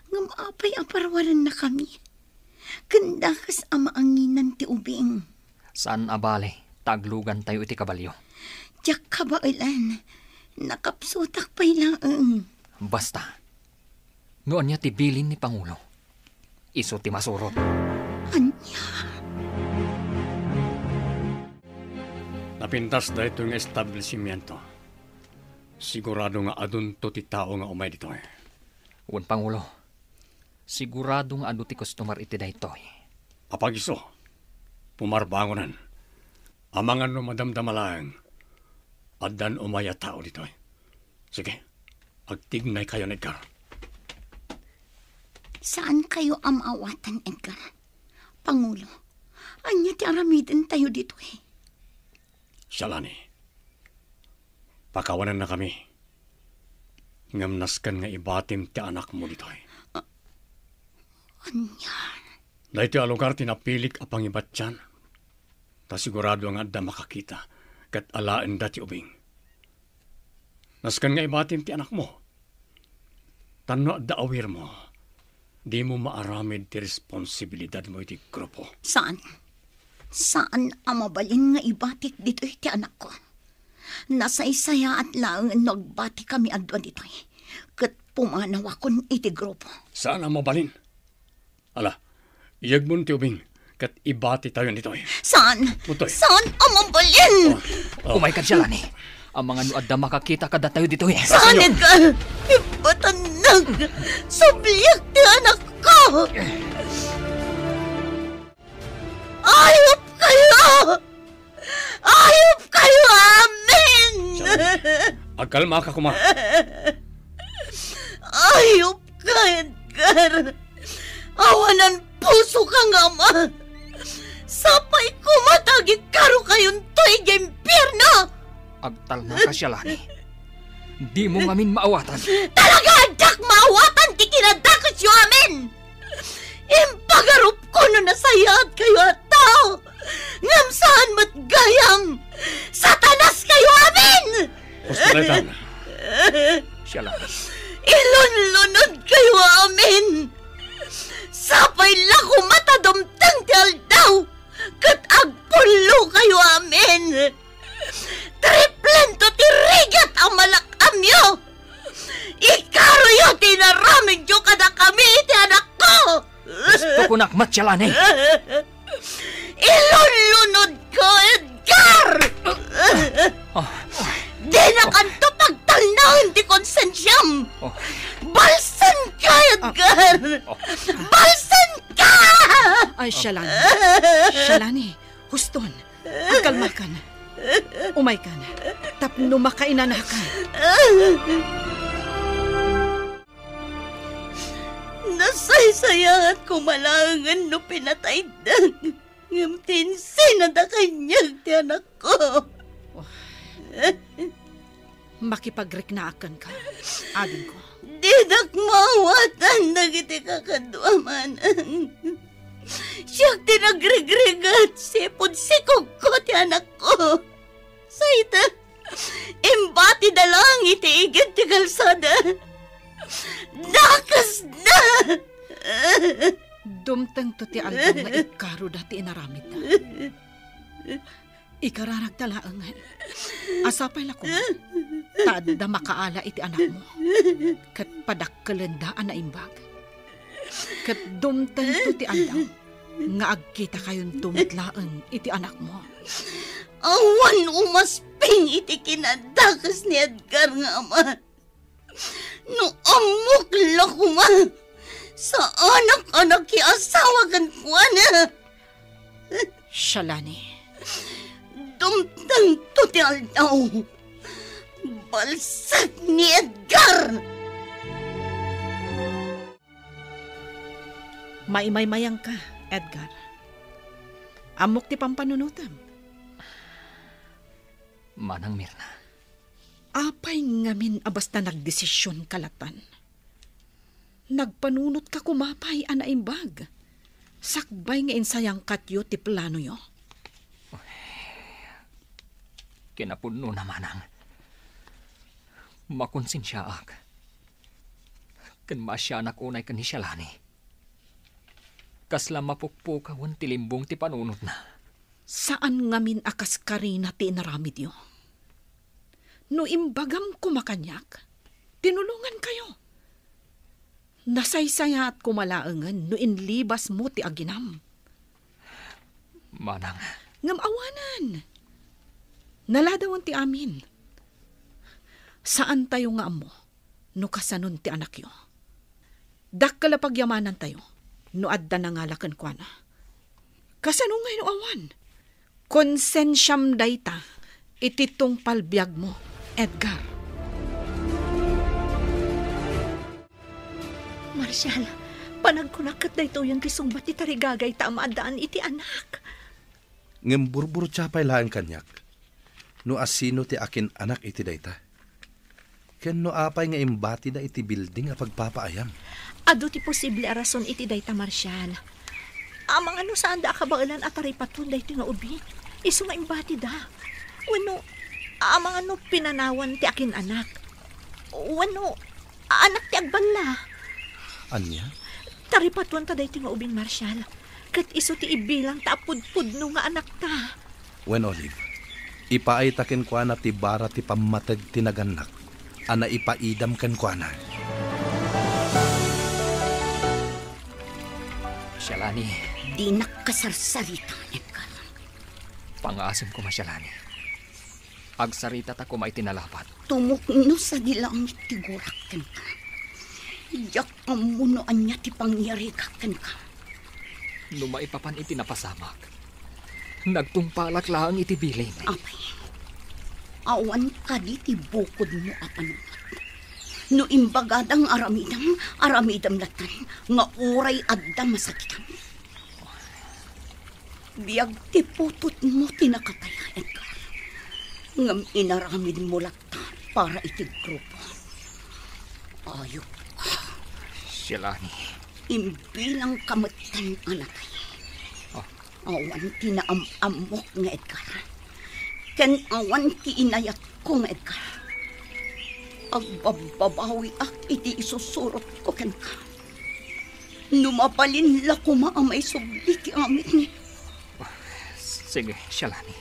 Ngem apay a parwarennakami? Ken dakes a maanginan ti ubing. Saan a bale ta aglugantayo iti kabalio. Diak kabaelan. Nakapsutak pay laeng. Basta, no ania ti bilin ni Pangulo, isu ti masurot. Ania? Napintas daytoy nga establishmento. Sigurado nga adunto ti tao nga umay ditoy. Wen, Pangulo. Sigurado nga adu ti customer iti daytoy. Apagiso, pumarbangonan. Amangan no madamdama laeng, addan umay a tao ditoy. Sige, agtignaykayon, Edgar. Saankayo a maawatan, Edgar. Pangulo, ania ti aramidentayo ditoy? Sialani, pakawanennakami. Ngem nasken nga ibatim ti anakmo ditoy. A-, ania? Daytoy a lugar ti napilik a pangibatian. Ta sigurado nga adda makakita ket alaenda ti ubing. Nasken nga ibatim ti anakmo. Tan no adda awirmo, dimo maaramid ti responsibilidadmo iti grupo. Saan. Saan a mabalin nga ibatik ditoy ti anakko. Nasaysayaat laeng no agbatikami a dua ditoy. Ket pumanawakon iti grupo. Saan a mabalin? Ala, iyegmon ti ubing, ket ibatitayon ditoy. Saan? Ditoy. Saan a mabalin? Oh, oh. Umayka, Sialani. Amangan no adda makakita kadatayo ditoy. Saan, Edgar? Ibatannag! Subliak ti anakko! Ayupkayo! Ayupkayo amin! Sialani, agkalmaka koma. Ayupka, Edgar. Awanan pusoka nga ama. Sapay koma ta agikkarokayonto idiay impierno. Agtalnaka, Sialani. Dimo ngamin maawatan. Talaga, addak maawatan ti kinadakesyo amin! Impagarupko no nasayaatkayo a tao, ngem saan met gayam! Satanaskayo amin! Husto daytan. Sialani. Ilunlunodkayo amin! Sapay la koma ta dumteng ti aldaw ket agpullokayo amin! Triplento ti rigat a malak-amyo! Ikaroyo ti inaramidyo kadakami iti anakko! Husto kunak met, Sialani! Ilunlunodko, Edgar! Oh. Dinakanto pagtalnaen ti konsensiam! Oh. Balsenka, Edgar! Oh. Balsenka! Ay, Sialani. Sialani, huston. Agkalmakan. Umaykan. Tapno makainanakan. Nasaysayaat koma laengen no pinatayda, ngem ti insinada kaniak ti anakko. Oh. Makipagriknaak kenka, adingko. Dinak maawatan dagiti kakaduam, Anang. Siak ti nagrigrigat, sipud sikogko ti anakko. Sayta, imbatida laeng iti igid ti kalsada. Dakesda! Dumtengto ti aldaw nga ikkaroda ti inaramidda. Ikararagta laengen a sapay la koma ta adda makaala iti anakmo, ket padakkelenda a naimbag. Ket dumtengto ti aldaw nga agkitakayonto met laeng iti anakmo. Awan umasping iti kinadakes ni Edgar nga ama. No ammok la koma, Saanak a nakiasawa kenkuana. Shalani. Dumtengto ti aldaw. Balsek ni Edgar! Maimaymayangka, Edgar. Ammok ti pampanunotem. Manang Mirna. Apay ngamin a basta nagdesisionka latan? Nagpanunotka koma pay a naimbag, sakbay nga insayangkatyo ti planoyo. Kinapudnona, Manang. Makonsensiaak. Ken maasianak unay ken ni Shalani. Kasla mapukpukawen ti limbong ti panunotna. Saan ngamin a kaskarina ti inaramidyo. No imbagam koma kaniak, tinulongankayo. Nasaysayaat koma laengen no inlibasmo ti aginam. Manang. Ngem awanen. Naladawen ti amin. Saantayo nga ammo no kasanon ti anakyo. Dakkel a pagyamanantayo no adda nangala kenkuana. Kasano ngay no awan? Konsensiam dayta iti tungpal biagmo, Edgar. Marshal, panagkunak ket daytoyen ti sungbat ti tarigagayta a maaddaan iti anak. Ngem burburtia pay laeng kaniak no asino ti akin-anak iti dayta. Ken no apay nga imbatida iti bilding a pagpapaayam? Adu ti posible a rason iti dayta, Marshal. Amangan no saanda a kabaelan a taripaton daytoy nga ubing, isu nga imbatida. Wenno, amangan no pinanawan ti akin-anak. Wenno, anak ti agballa. Ania? Taripaton ta daytoy nga ubing, Marshal. Ket isu ti ibilangta a pudpudno nga anakta. Wen, Olive, ipaayta kenkuana ti bara ti pammateg ti nagannak a naipaidam kenkuana. Shalani. Dinak kasarsarita, Edgar. Pangaasim koma, Shalani. Agsaritata koma iti nalapat. Tumukno sadi langit ti gurak kenka. Diak ammo no ania ti pangyarigak kenka. No maipapan iti napasamak, nagtungpalak laeng iti bilin. Apay, awan kadi ti bukodmo a panunot? No imbagada nga aramidem, aramidem latta nga uray adda masakitam. Biag ti putotmo ti nakataya, Edgar. Ngem inaramidmo latta para iti grupo. Ayupka. Shalani. Imbilangka metten a natay. Ah. Awan ti naam-ammok nga Edgar. Ken awan ti inayatko nga Edgar. Agbabbabawiak iti isusurotko kenka. No mabalin la koma a maisubli ti amin. Sige, Shalani.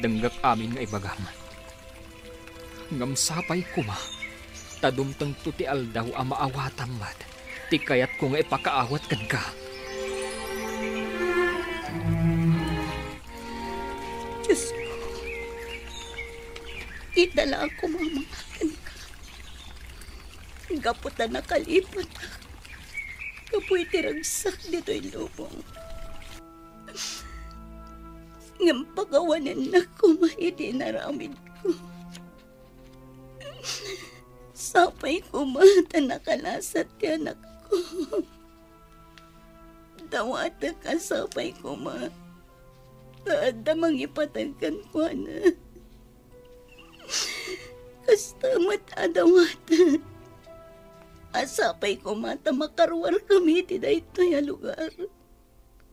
Denggek amin nga ibagam. Ngem sapay koma ta dumtengto ti aldaw a maawatam met ti kayatko nga ipakaawat kenka. Diosko, idala koma kenka. Gapu ta nakalipatak gapu iti ragsak ditoy lubong. Ngem pakawanennak koma iti inaramidko. Sapay koma ta nakalasat ti anakko. Dawatek a sapay koma ta adda mangipateg kenkuana. Kasta met a dawatek a sapay koma ta makaruarkami iti daytoy a lugar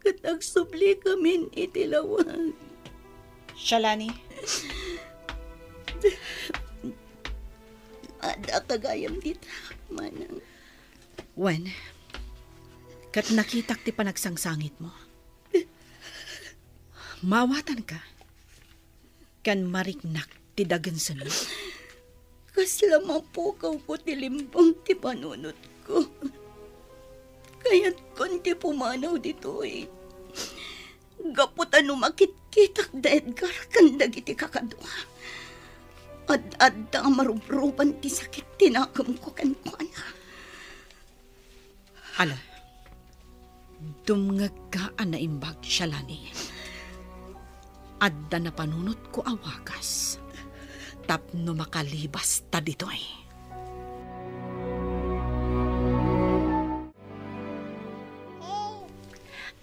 ket agsublikamin iti lawag. Shalani. Adda gayam dita, manang. Wen, ket nakitak ti panagsangsangitmo. Maawatanka, ken mariknak ti dagensenmo. Kasla mapukawko ti limbong ti panunotko. Kayatkon ti pumanaw ditoy. Gapu ta no makitkitak da Edgar ken dagiti kakadua, ad-adda a marubruban ti sakit ti nakemko kenkuana. Ala, dumngegka a naimbag, Shalani. Adda napanunotko a wagas tapno makalibasta ditoy.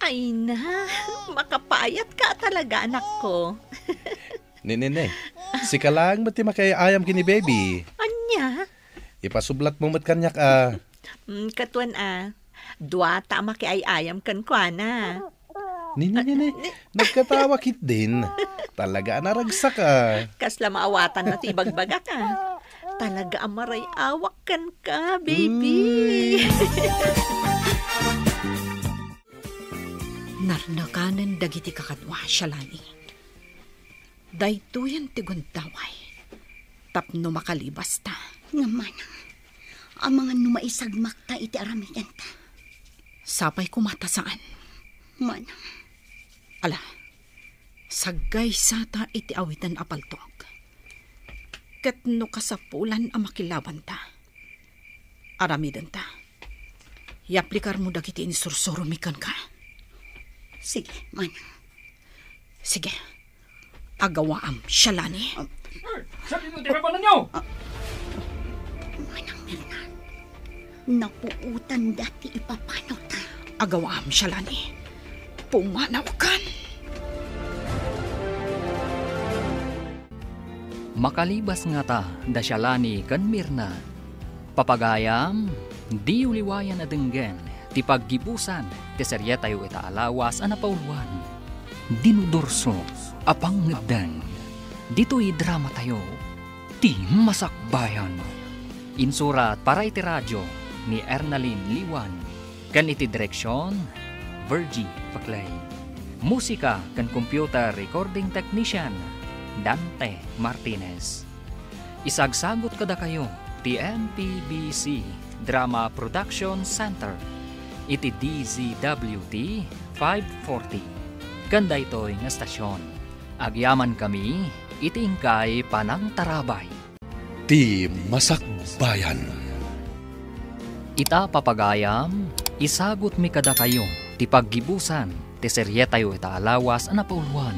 Ay na, makapayatka talaga, anakko. Ni, ni, ni. Sika laeng met ti makiay-ayam ken ni baby. Ania? Ipasublatmo met kaniak a. Mm, katuan a. Duata a makiay-ayam kenkuana. Ni, ni, ni, ni. Nagkatawa ketdin. Talaga a naragsak a. Kasla maawatanna ti ibagbagak a. Talaga a maray-awak kenka, baby. Uy. Narnakanen dagiti kakadua, Shalani. Daytoyen ti gundaway tapno makalibasta. Ngem manang, amangan no maisagmakta iti aramidenta. Sapay koma ta saan. Manang. Ala, saggaysata iti awiten a paltog. Ket no kasapulan a makilabanta, aramidenta. Yaplikarmo dagiti insursuromi kenka. Sige, manang. Sige. Agawaam, Shalani. Ah. Eh, sabi mo, tinapanan niyo! Ah. Manang Mirna, napuotanda ti ipapanawta. Agawaam, Shalani. Pumanawkan. Makalibas ngata da Shalani ken Mirna. Papagayam, diyo liwayan a denggen ti paggibusan ti serietayo ita a lawas a napauluan, Dinudurso a Pangngeddeng. Ditoy dramatayo, Ti Masakbayan. Insurat para iti radio ni Ernalyn Liwan. Ken iti direksion, Virgie Paclay. Musika ken computer recording technician, Dante Martinez. Isagsagut kadakayo ti M P B C Drama Production Center iti D Z W T five forty ken daytoy nga estasion. Agyamankami iti inkay panangtarabay. Ti Masakbayan. Ita, papagayam, isagutmi kadakayo ti paggibusan ti serietayo ita a lawas a napauluan,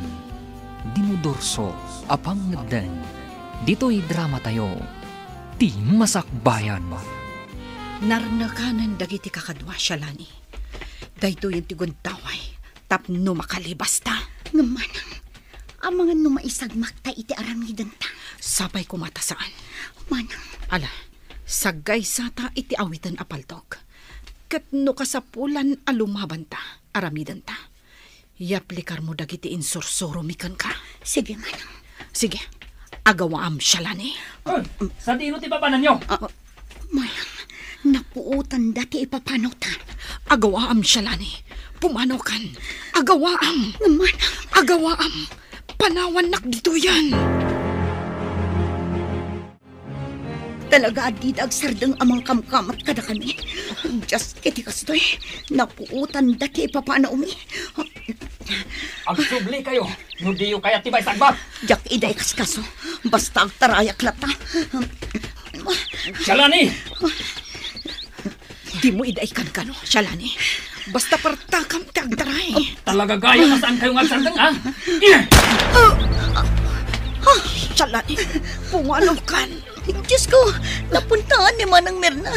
Dinudurso a Pangngeddeng. Ditoy dramatayo, Ti Masakbayan. Narnakanen dagiti kakadua, Shalani. Daytoyen ti gundaway tapno makalibasta. Ngem manang, amangan no maisagmakta iti aramidenta. Sapay koma ta saan. Manang. Ala, saggaysata iti awiten a paltog. Ket no kasapulan a lumabanta, aramidenta. Yaplikarmo dagiti insursuromi kenka. Sige, manang. Sige. Agawaam, Shalani. Ah, sadino ti papananyo? Ah, manang, napuotanda ti ipapanawta. Agawaam, Shalani. Pumanawkan. Agawaam. Manang. Agawaam. Panawannak ditoyen. Talaga a dida agsardeng a mangkamkamat kadakami. Dios, ket iti kastoy, napuotanda ti ipapanawmi. Agsublikayo no diyo kayat ti maisagmak. Diak ida ikaskaso. Basta agtarayak latta. Shalani! Dimo ida ikankano, Shalani. Basta partakam ti agtaray. Talaga gayam a saankayo nga agsardeng, ha? Shalani, pumanawkan. Dios ko, napuntaan ni Manang Mirna.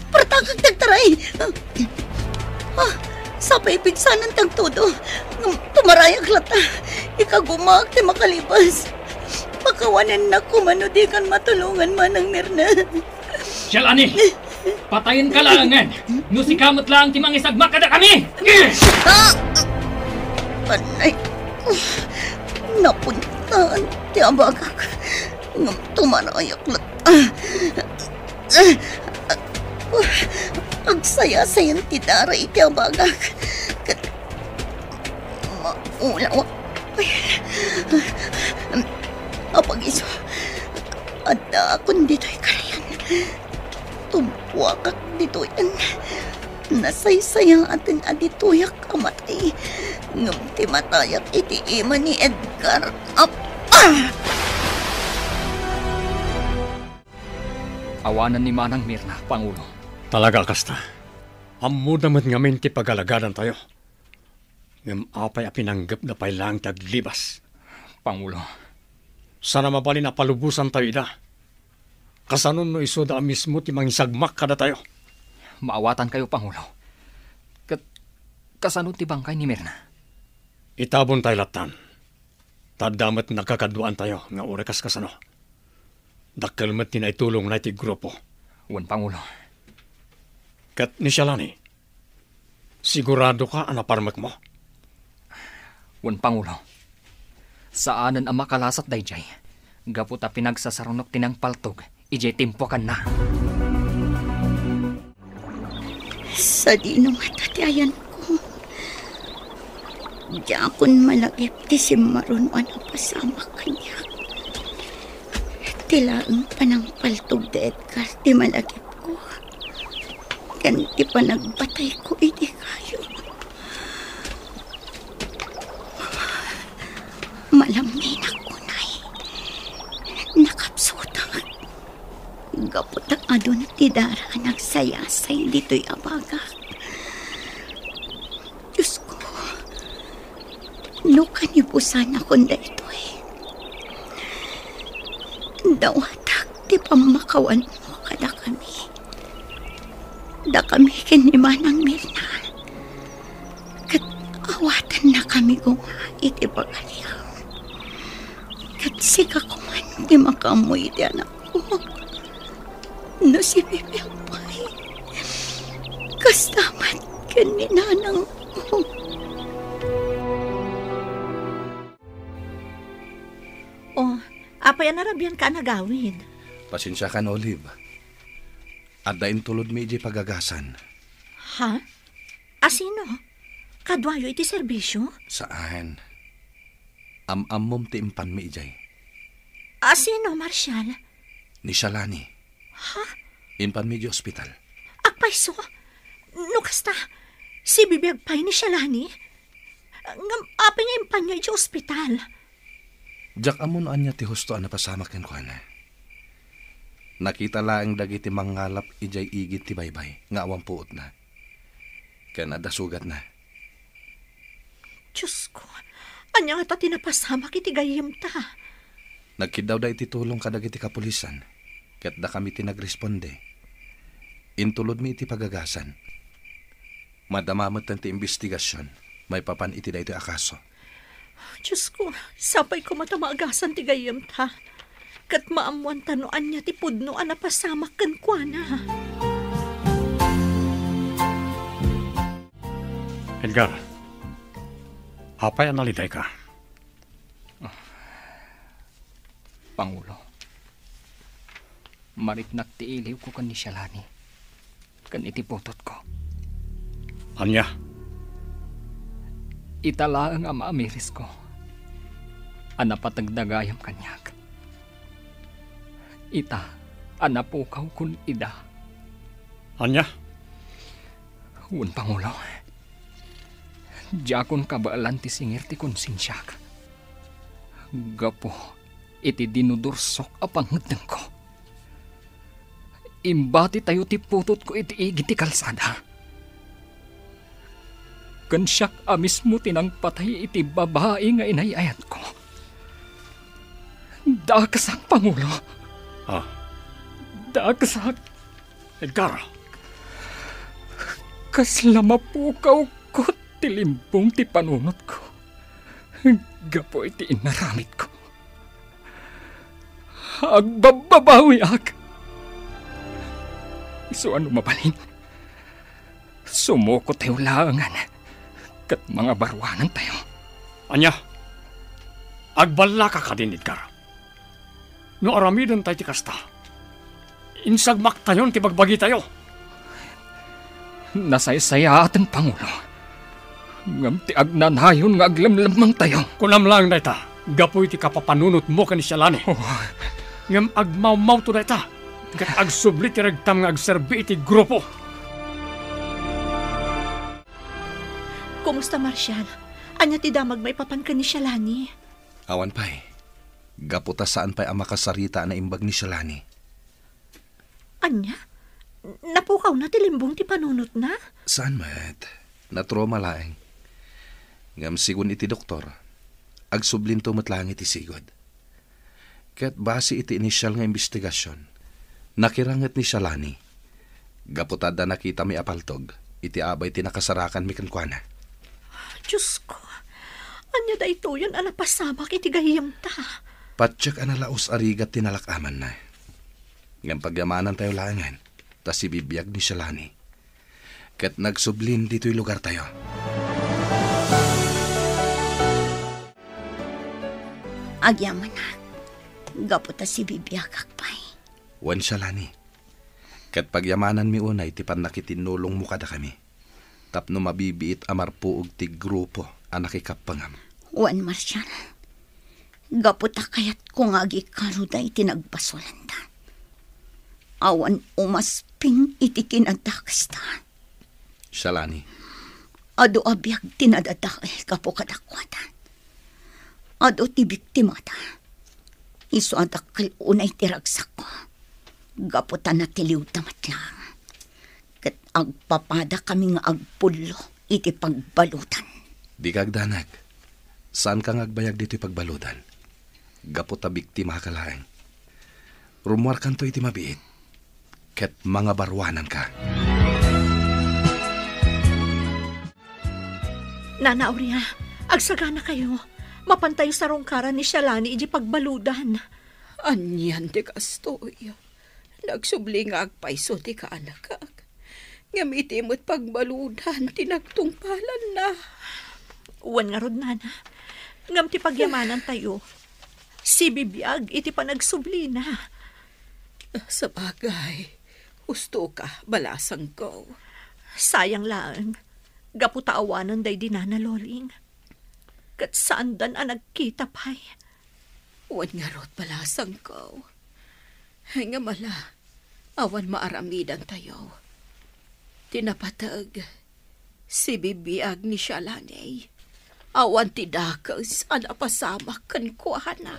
Partakak ti agtaray. Ah, sapay pigsanan ti agtudo. Ngem tumarayak latta. Ikagumaak ti makalibas. Pakawanennak koma no dikan matulongan, Manang Mirna. Shalani! Patayenka laengen no sika met laeng ti mangisagmak kadakami! Ah! Anay, napuntaan ti abagak. Ngem tumarayak latta. Agsayasayan ti dara iti abagak. Ket maulawak. Apag-isu, addaakon ditoy karayan. Tumpuakak ditoyen. Nasaysayaaten a ditoyak a matay. Ngem ti matayak iti ima ni Edgar. Apa! Awanen ni Manang Mirna, Pangulo. Talaga a kasta. Ammoda met ngamin ti pagalagadantayo. Ngem apay a pinanggepda pay laeng ti aglibas? Pangulo. Saan a mabalin a palubosantayo ida. Kasano no isuda a mismo ti mangisagmak kadatayo? Maawatankayo, Pangulo. Ket kasano ti bangkay ni Mirna? Itabontay lattan. Ta adda met nagkakaduaantayo nga uray kas kasano. Dakkel met ti naitulongna iti grupo. Wen, Pangulo. Ket ni Shalani, siguradoka a naparmekmo? Wen, Pangulo. Saanen a makalasat daydiay, gapu ta pinagsasarunok ti nangpaltog idiay timpuakanna. Sadino ngata ti ayanko? Diakon malagip ti simmaruno a napasamak kaniak. Ti laeng panangpaltog da Edgar ti malagipko, ken ti panagbatayko iti kayo. Malangnenak unay. Nakapsutak. Gapu ta adun ti dara a nagsayasay ditoy a bagak. Diosko, no kanibusanakon daytoy, dawatak ti pammakawanmo kadakami. Dakami ken ni Manang Mirna. Ket awatennakami koma iti pagariam. Ket sika koman ti makaammo iti anakko. No si Bibi pay, kasta met ken ni nanangko. Oh, apay a narabianka a nagawid? Pasensiakan, Olive. Adda intulodmi idiay pagagasan. Ha? Asino? Kaduayo iti serbisio? Saan. Am-ammom ti impanmi idiay. Asino, Marshall? Ni Shalani. Ha? Impanmi idiay ospital. Agpayso? No kasta, sibibiag pay ni Shalani? Ngem apay nga impanyo idiay ospital? Diak ammo no ania ti husto a napasamak kenkuana. Nakita laeng dagiti mangngalap idiay igid ti baybay nga awan puotna. Ken adda sugatna. Diosko, ania ngata ti napasamak iti gayyemta? Nagkiddawda iti tulong kadagiti kapulisan, ket dakami ti nagresponde. Intulodmi iti pagagasan. Madama metten ti imbestigasion maipapan iti daytoy a kaso. Diosko, sapay koma ta maagasan ti gayyemta, ket maammoanta no ania ti pudno a napasamak kenkuana. Edgar, apay a nalidayka? Pangulo, mariknak ti iliwko ken ni Shalani ken iti putotko. Ania? Ita laeng a maamirisko a napategda gayam kaniak. Ita a napukawkon ida. Ania? Wen, Pangulo, diakon kabaelan ti singir ti konsensiak gapu iti dinudursok a pangngeddengko. Imbatitayo ti putotko iti igid ti kalsada. Ken siak a mismo ti nangpatay iti babai nga inay-ayatko. Dakesak, Pangulo. Ah. Dakesak. Edgar. Kasla mapukawko ti limbong ti panunotko gapu iti inaramidko. Agbabbabawiak. Isu a no mabalin, sumukotayo laengen ket mangabaruanantayo. Ania? Agballaka kadin, Edgar? No aramidentayo ti kasta, insagmaktayon ti bagbagitayo. Nasaysayaaten, Pangulo. Ngem ti agnanayon nga aglemlemmengtayo. Kunam laeng dayta gapu iti kapapanunotmo ken ni Shalani. Oh. Ngem agmawmawto dayta ket agsubli ti regtam nga agserbi iti grupo. Kumusta, Marshall? Ania ti damag maipapan ken ni Shalani? Awan pay. Gapu ta saan pay a makasarita a naimbag ni Shalani. Ania? Napukawna ti limbong ti panunotna? Saan met. Natrauma laeng. Ngem sigun iti doktor, agsublinto met laeng iti sigud. Ket base iti inisial nga imbestigasion, nakiranget ni Shalani gapu ta adda nakitami a paltog iti abay ti nakasarakanmi kenkuana. Diosko, ania daytoyen a napasamak iti gayyemta? Patiek a nalaus a rigat ti nalak-amanna. Ngem pagyamanantayo laengen ta sibibiag ni Shalani ket nagsublin ditoy lugartayo. Agyamanak, gapu ta sibibiagak pay. Wen Shalani, ket pagyamananmi unay ti pannakitinnulongmo kadakami tapno mabibiit a marpuog ti grupo a nakikappengam. Wen Marshall, gapu ta kayatko nga agikaruda iti nagbasolanda. Awan umasping iti kinadakesta. Shalani. Adu a biag ti nadadael gapu kadakuada. Adu ti biktimada. Isu a dakkel unay ti ragsakko. Gapu ta natiliwda met laeng. Ket agpapadakami nga agpullo iti pagbaludan. Dika agdanag. Saanka nga agbayag ditoy pagbaludan. Gapu ta biktimaka laeng. Rummuarkanto iti mabiit, ket mangabaruananka. Nana Aurea, agsaganakayo. Mapantayo sarungkaran ni Shalani iti pagbaludan. Anian ti kastoy? Nagsubli nga agpayso ti kaanakak. Ngem iti met pagbaludan ti nagtungpalanna. Wen ngarud, nana. Ngem ti pagyamanantayo, sibibiag iti panagsublina. Sabagay, husto ka, balasangko. Sayang laeng, gapu ta awanen daydi nana Loling. Ket saandan a nagkita pay. Wen ngarud, balasangko. Ngem ala, awan maaramidantayo. Ti napateg, sibibiag ni Shalani. Awan ti dakes a napasamak kenkuana.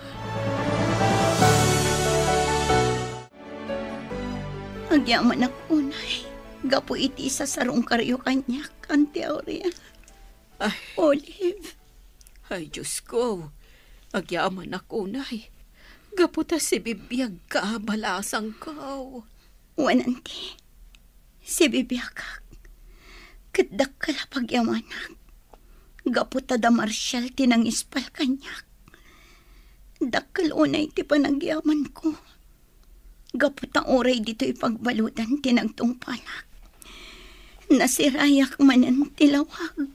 Agyamanak unay, gapu iti isasarungkaryo kaniak, Auntie Aurea. Ay. Olive. Ay, Diosko, agyamanak unay. Gapu ta sibibiagka, balasangko. Wen, Auntie. Sibibiagak. Ket dakkel a pagyamanak. Gapu ta da Marshall ti nangispal kaniak. Dakkel unay ti panagyamanko. Gapu ta uray ditoy pagbaludan ti nagtungpalak, nasirayak manen ti lawag.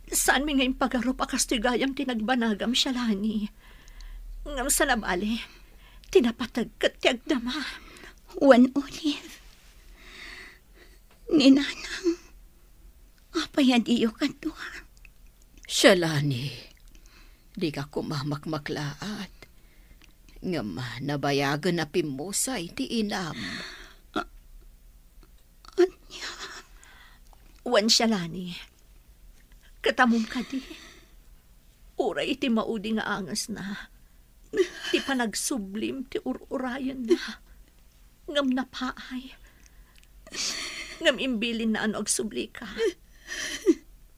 Saanmi nga impagarup a kastoy gayam ti nagbanagam, Shalani. Ngem saan a bale, ti napateg ket ti agdama. Wen, Olive. Ni Nanang, apay a diyo kadua? Shalani, dika koma makmaklaat. Ngem nabayagen a pimmusay ti inam. A-, ania? Wen, Shalani, ket ammom kadi, uray iti maudi nga angesna, ti panagsublim ti ur-urayenna. Ngem napaay. Ngem imbilinna a no agsublika,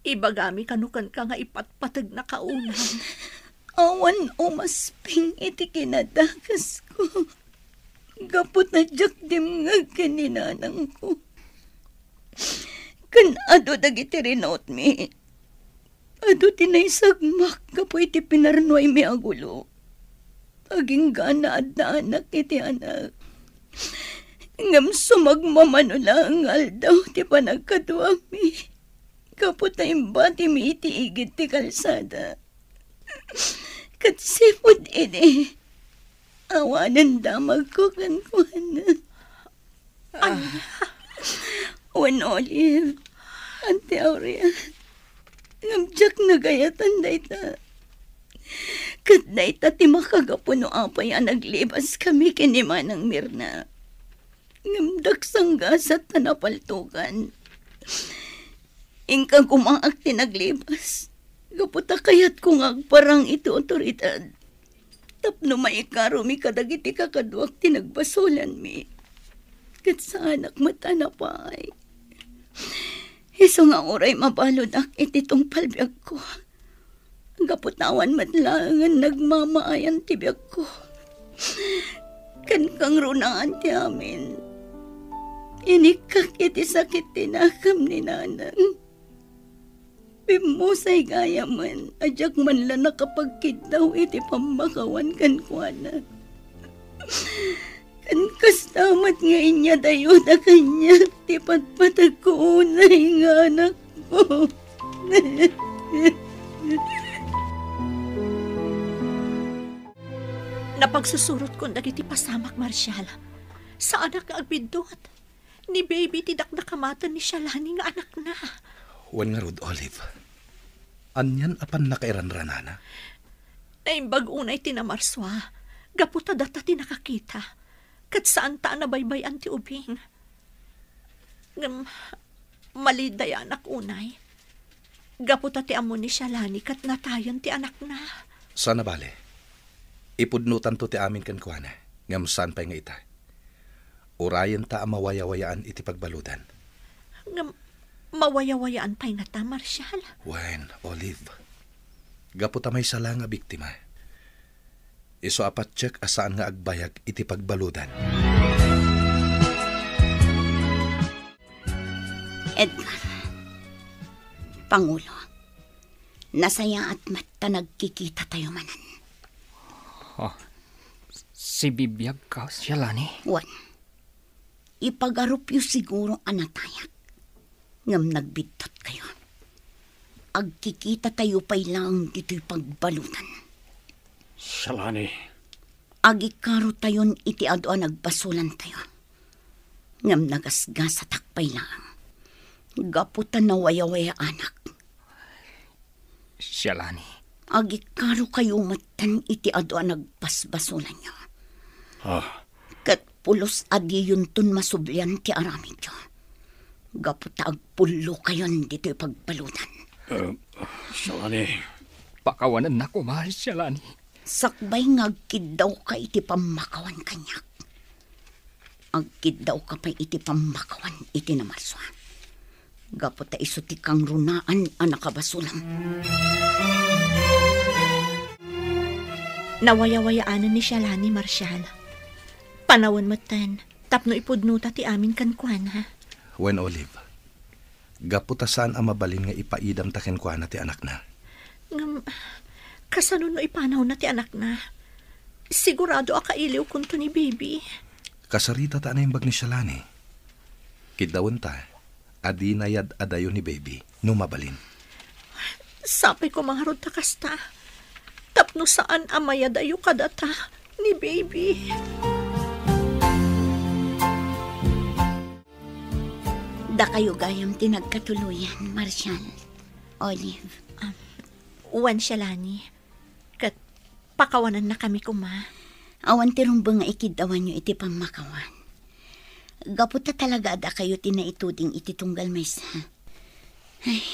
ibagami kano kenka nga ipatpategnaka unay. Awan umasping iti kinadakesko. Gapu ta diak dimngeg ken ni nanangko. Ken adu dagiti rinutmi. Adu ti naisagmak gapu iti pinarnuaymi a gulo. Agingga nga adda anak iti anak. Ngem sumagmamano laeng nga aldaw ti panagkaduami. Gapu ta imbatimi iti igid ti kalsada. Ket sipud idi, awanen damagko kenkuana. Ania? Wen, Olive, Auntie Aurea, ngem diak nagayatan dayta. Ket dayta ti makagapu no apay a naglibaskami ken ni Manang Mirna. Ngem diak sanggasat ta napaltogan. Inka gumaak ti naglibas, gapu ta kayatko nga agparang iti awtoridad tapno maikarumi kadagiti kakaduak ti nagbasolanmi. ket saanak met a napaay. Isu nga uray mabaludak iti tungpal biagko, gapu ta awan met laengen nagmamaayan ti biagko. Ken kangrunaan ti amin, inikkak iti sakit ti nakam ni nanang. Bimmusay gayamen a diak man la nakapagkiddaw iti pammakawan kenkuana. Ken kasta met nga inyadayuda kaniak ti patpategko unay nga anakko. Napagsusurotkon dagiti pasamak, Marshall. Saanak nga agbiddut. Ni Baby ti dakdakamaten ni Shalani nga anakna. Wen ngarud, Olive, anian a pannakairanranana? Naimbag unay ti namarsua, gapu ta data ti nakakita, ket saanta a nabaybay-an ti ubing. Ngem, malidayanak unay. Gapu ta ti ammo ni Shalani ket natayen ti anakna. Saan a bale. Ipudnotanto ti amin kenkuana, ngem saan pay nga ita. Urayenta a mawayawayaan iti pagbaludan. Ngem mawayawayaan pay ngata, Marshall? Wen, Olive. Gapu ta maysa la nga biktima. Isu a patiek a saan nga agbayag iti pagbaludan. Edgar, Pangulo, nasayaat met ta nagkikitatayo manen. Ah, sibibiagka, Shalani? Wen, ipagarupyo siguro a natayak, ngem nagbiddutkayo. Agkikitatayo pay laeng ditoy pagbaludan. Shalani. Agikarotayon iti adu a nagbasolantayo. Ngem nagasgasatak pay laeng. Gapu ta nawayawayaanak. Shalani. Agikarokayo metten iti adu a nagbasbasolanyo. Ah. Ket pulos a diyonton masublian ti aramidyo. Gapu ta agpullokayon ditoy pagbaludan. Eh, Shalani. Pakawanennak koma, Shalani. Sakbay nga agkiddawka iti pammakawan kaniak, agkiddawka pay iti pammakawan iti namarsua. Gapu ta isu ti kangrunaan a nakabasolam. Nawayawayaanen ni Shalani, Marshall. Panawen metten tapno ipudnota ti amin kenkuana. Wen, Olive, gapu ta saan a mabalin nga ipaidamta kenkuana ti anakna. Ngem, kasano no ipanawna ti anakna? Sigurado a kailiwkonto ni Baby. Kasarita ta a naimbag ni Shalani. Kiddawenta a dina yad-adayo ni Baby no mabalin. Sapay koma ngarud ta kasta, tapno saan a mayadayo kadata ni Baby. Dakayo gayam ti nagkatuloyan, Marshall, Olive. Um, wen, Shalani. Ket pakawanannakami koma. Awan ti rumbeng nga ikiddawanyo iti pammakawan. Gapu ta talaga a dakayo ti naituding iti tunggal maysa. Ay,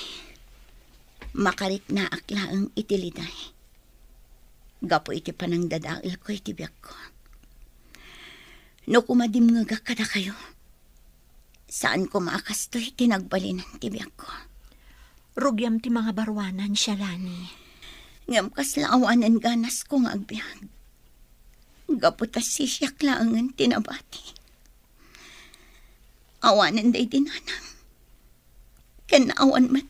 makariknaak laeng iti liday. Gapu iti panangdadaelko iti biagko. No kumadimngegak kadakayo, saan koma a kastoy ti nagbalinan ti biagko. Rugiam ti mangabaruanan, Shalani. Ngem kasla awanen ganasko nga agbiag. Gapu ta sisiak laengen ti nabati. Awanen daydi nanang. Ken awan met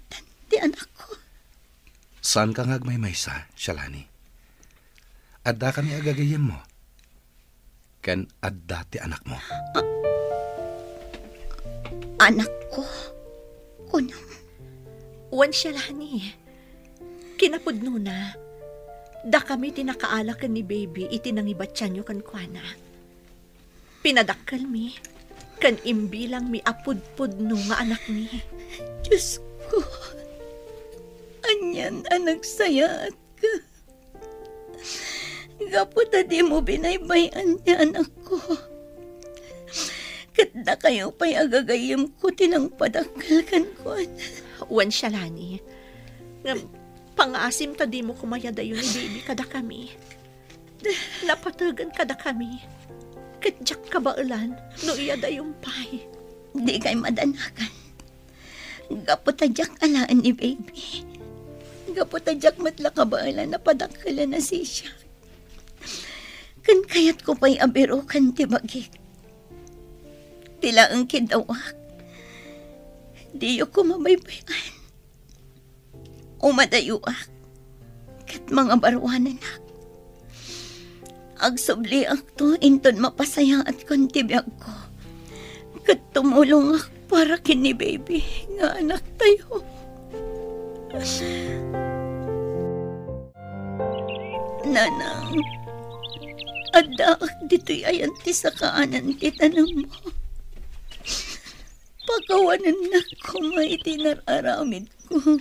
ti anakko. Saanka nga agmaymaysa, Shalani. Addakami a gagayyemmo. Ken adda ti anakmo. A-, anakko? Kunam? Wen, Shalani. Kinapudnona, dakami ti nakaala ken ni Baby iti nangibatianyo kenkuana. Pinadakkelmi, ken imbilangmi a pudpudno nga anakmi. Diosko, anian a nagsayaatka. Gapu ta dimo binaybay-an ti anakko. Ket dakayo pay a gagayyemko ti nangpadakkel kenkuana. Wen, Shalani. Ngem, pangngaasim ta dimo koma iyadayo ni Baby kadakami. Napategen kadakami. Ket diak kabaelan no iyadayon pay. Dikay madanagan. Gapu ta diak alaen ni baby. Gapu ta diak met la kabaelan a padakkelen a sisiak. Ken kayatko pay a biroken ti bagik. Ti laeng kiddawak, diyo koma baybay-an. Umadayoak ket mangabaruananak. Agsubliakto inton mapasayaatkon ti biagko ket tumulongak para ken ni baby nga anaktayo. Nanang, addaak ditoy ayan ti sakaanan ti tanemmo. Pakawanennak koma iti nar-aramidko.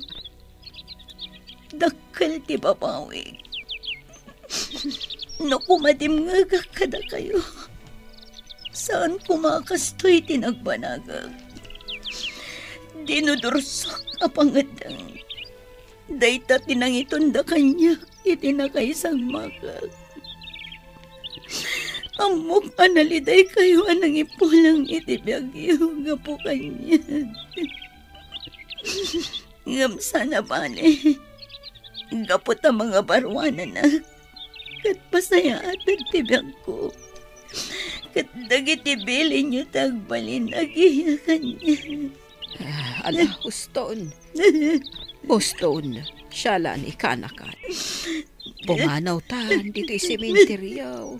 Dakkel ti babawik. No kumadimngegak kadakayo, saan koma a kastoy ti nagbanagak. Dinudursok a pangeddeng. Dayta ti nangitonda kaniak iti nakaisagmakak. Ammok a nalidaykayo a nangipulang iti biagyo gapu kaniak. Ngem saan a bale, gapu ta mangabaruananak ket pasayaaten ti biagko ket dagiti bilinyo ti agbalin agiya kaniak. Ah, ala, uston. Uston, siala ni kanakan. Pumanawtan ditoy sementeryo.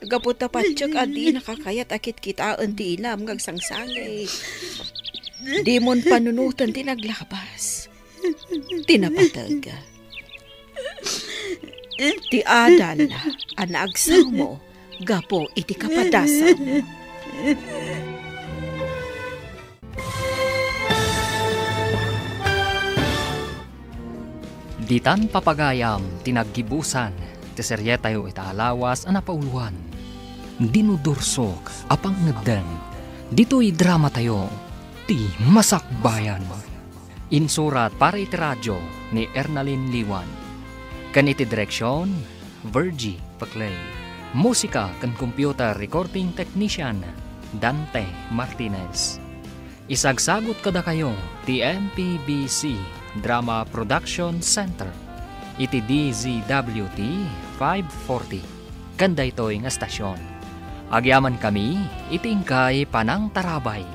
Gapu ta patiek a dinaka kayat a kitkitaen ti inam nga agsangsangit. Dimon panunoten ti naglabas. Ti napateg. Ti adal a naagsawmo gapu iti kapadasam. Ditan papagayam ti naggibusan ti serietayo ita a lawas a napauloan, Dinudursok a Pangngeddeng. Ditoy dramatayo, ti Masakbayan. Insurat para iti radio ni Ernalyn Liwan. Ken iti direksion, Virgie Paclay. Musika ken computer recording technician, Dante Martinez. Isagsagut kadakayo ti M P B C Drama Production Center iti D Z W T five forty ken daytoy nga estasion. Agyamankami iti inkay panangtarabay.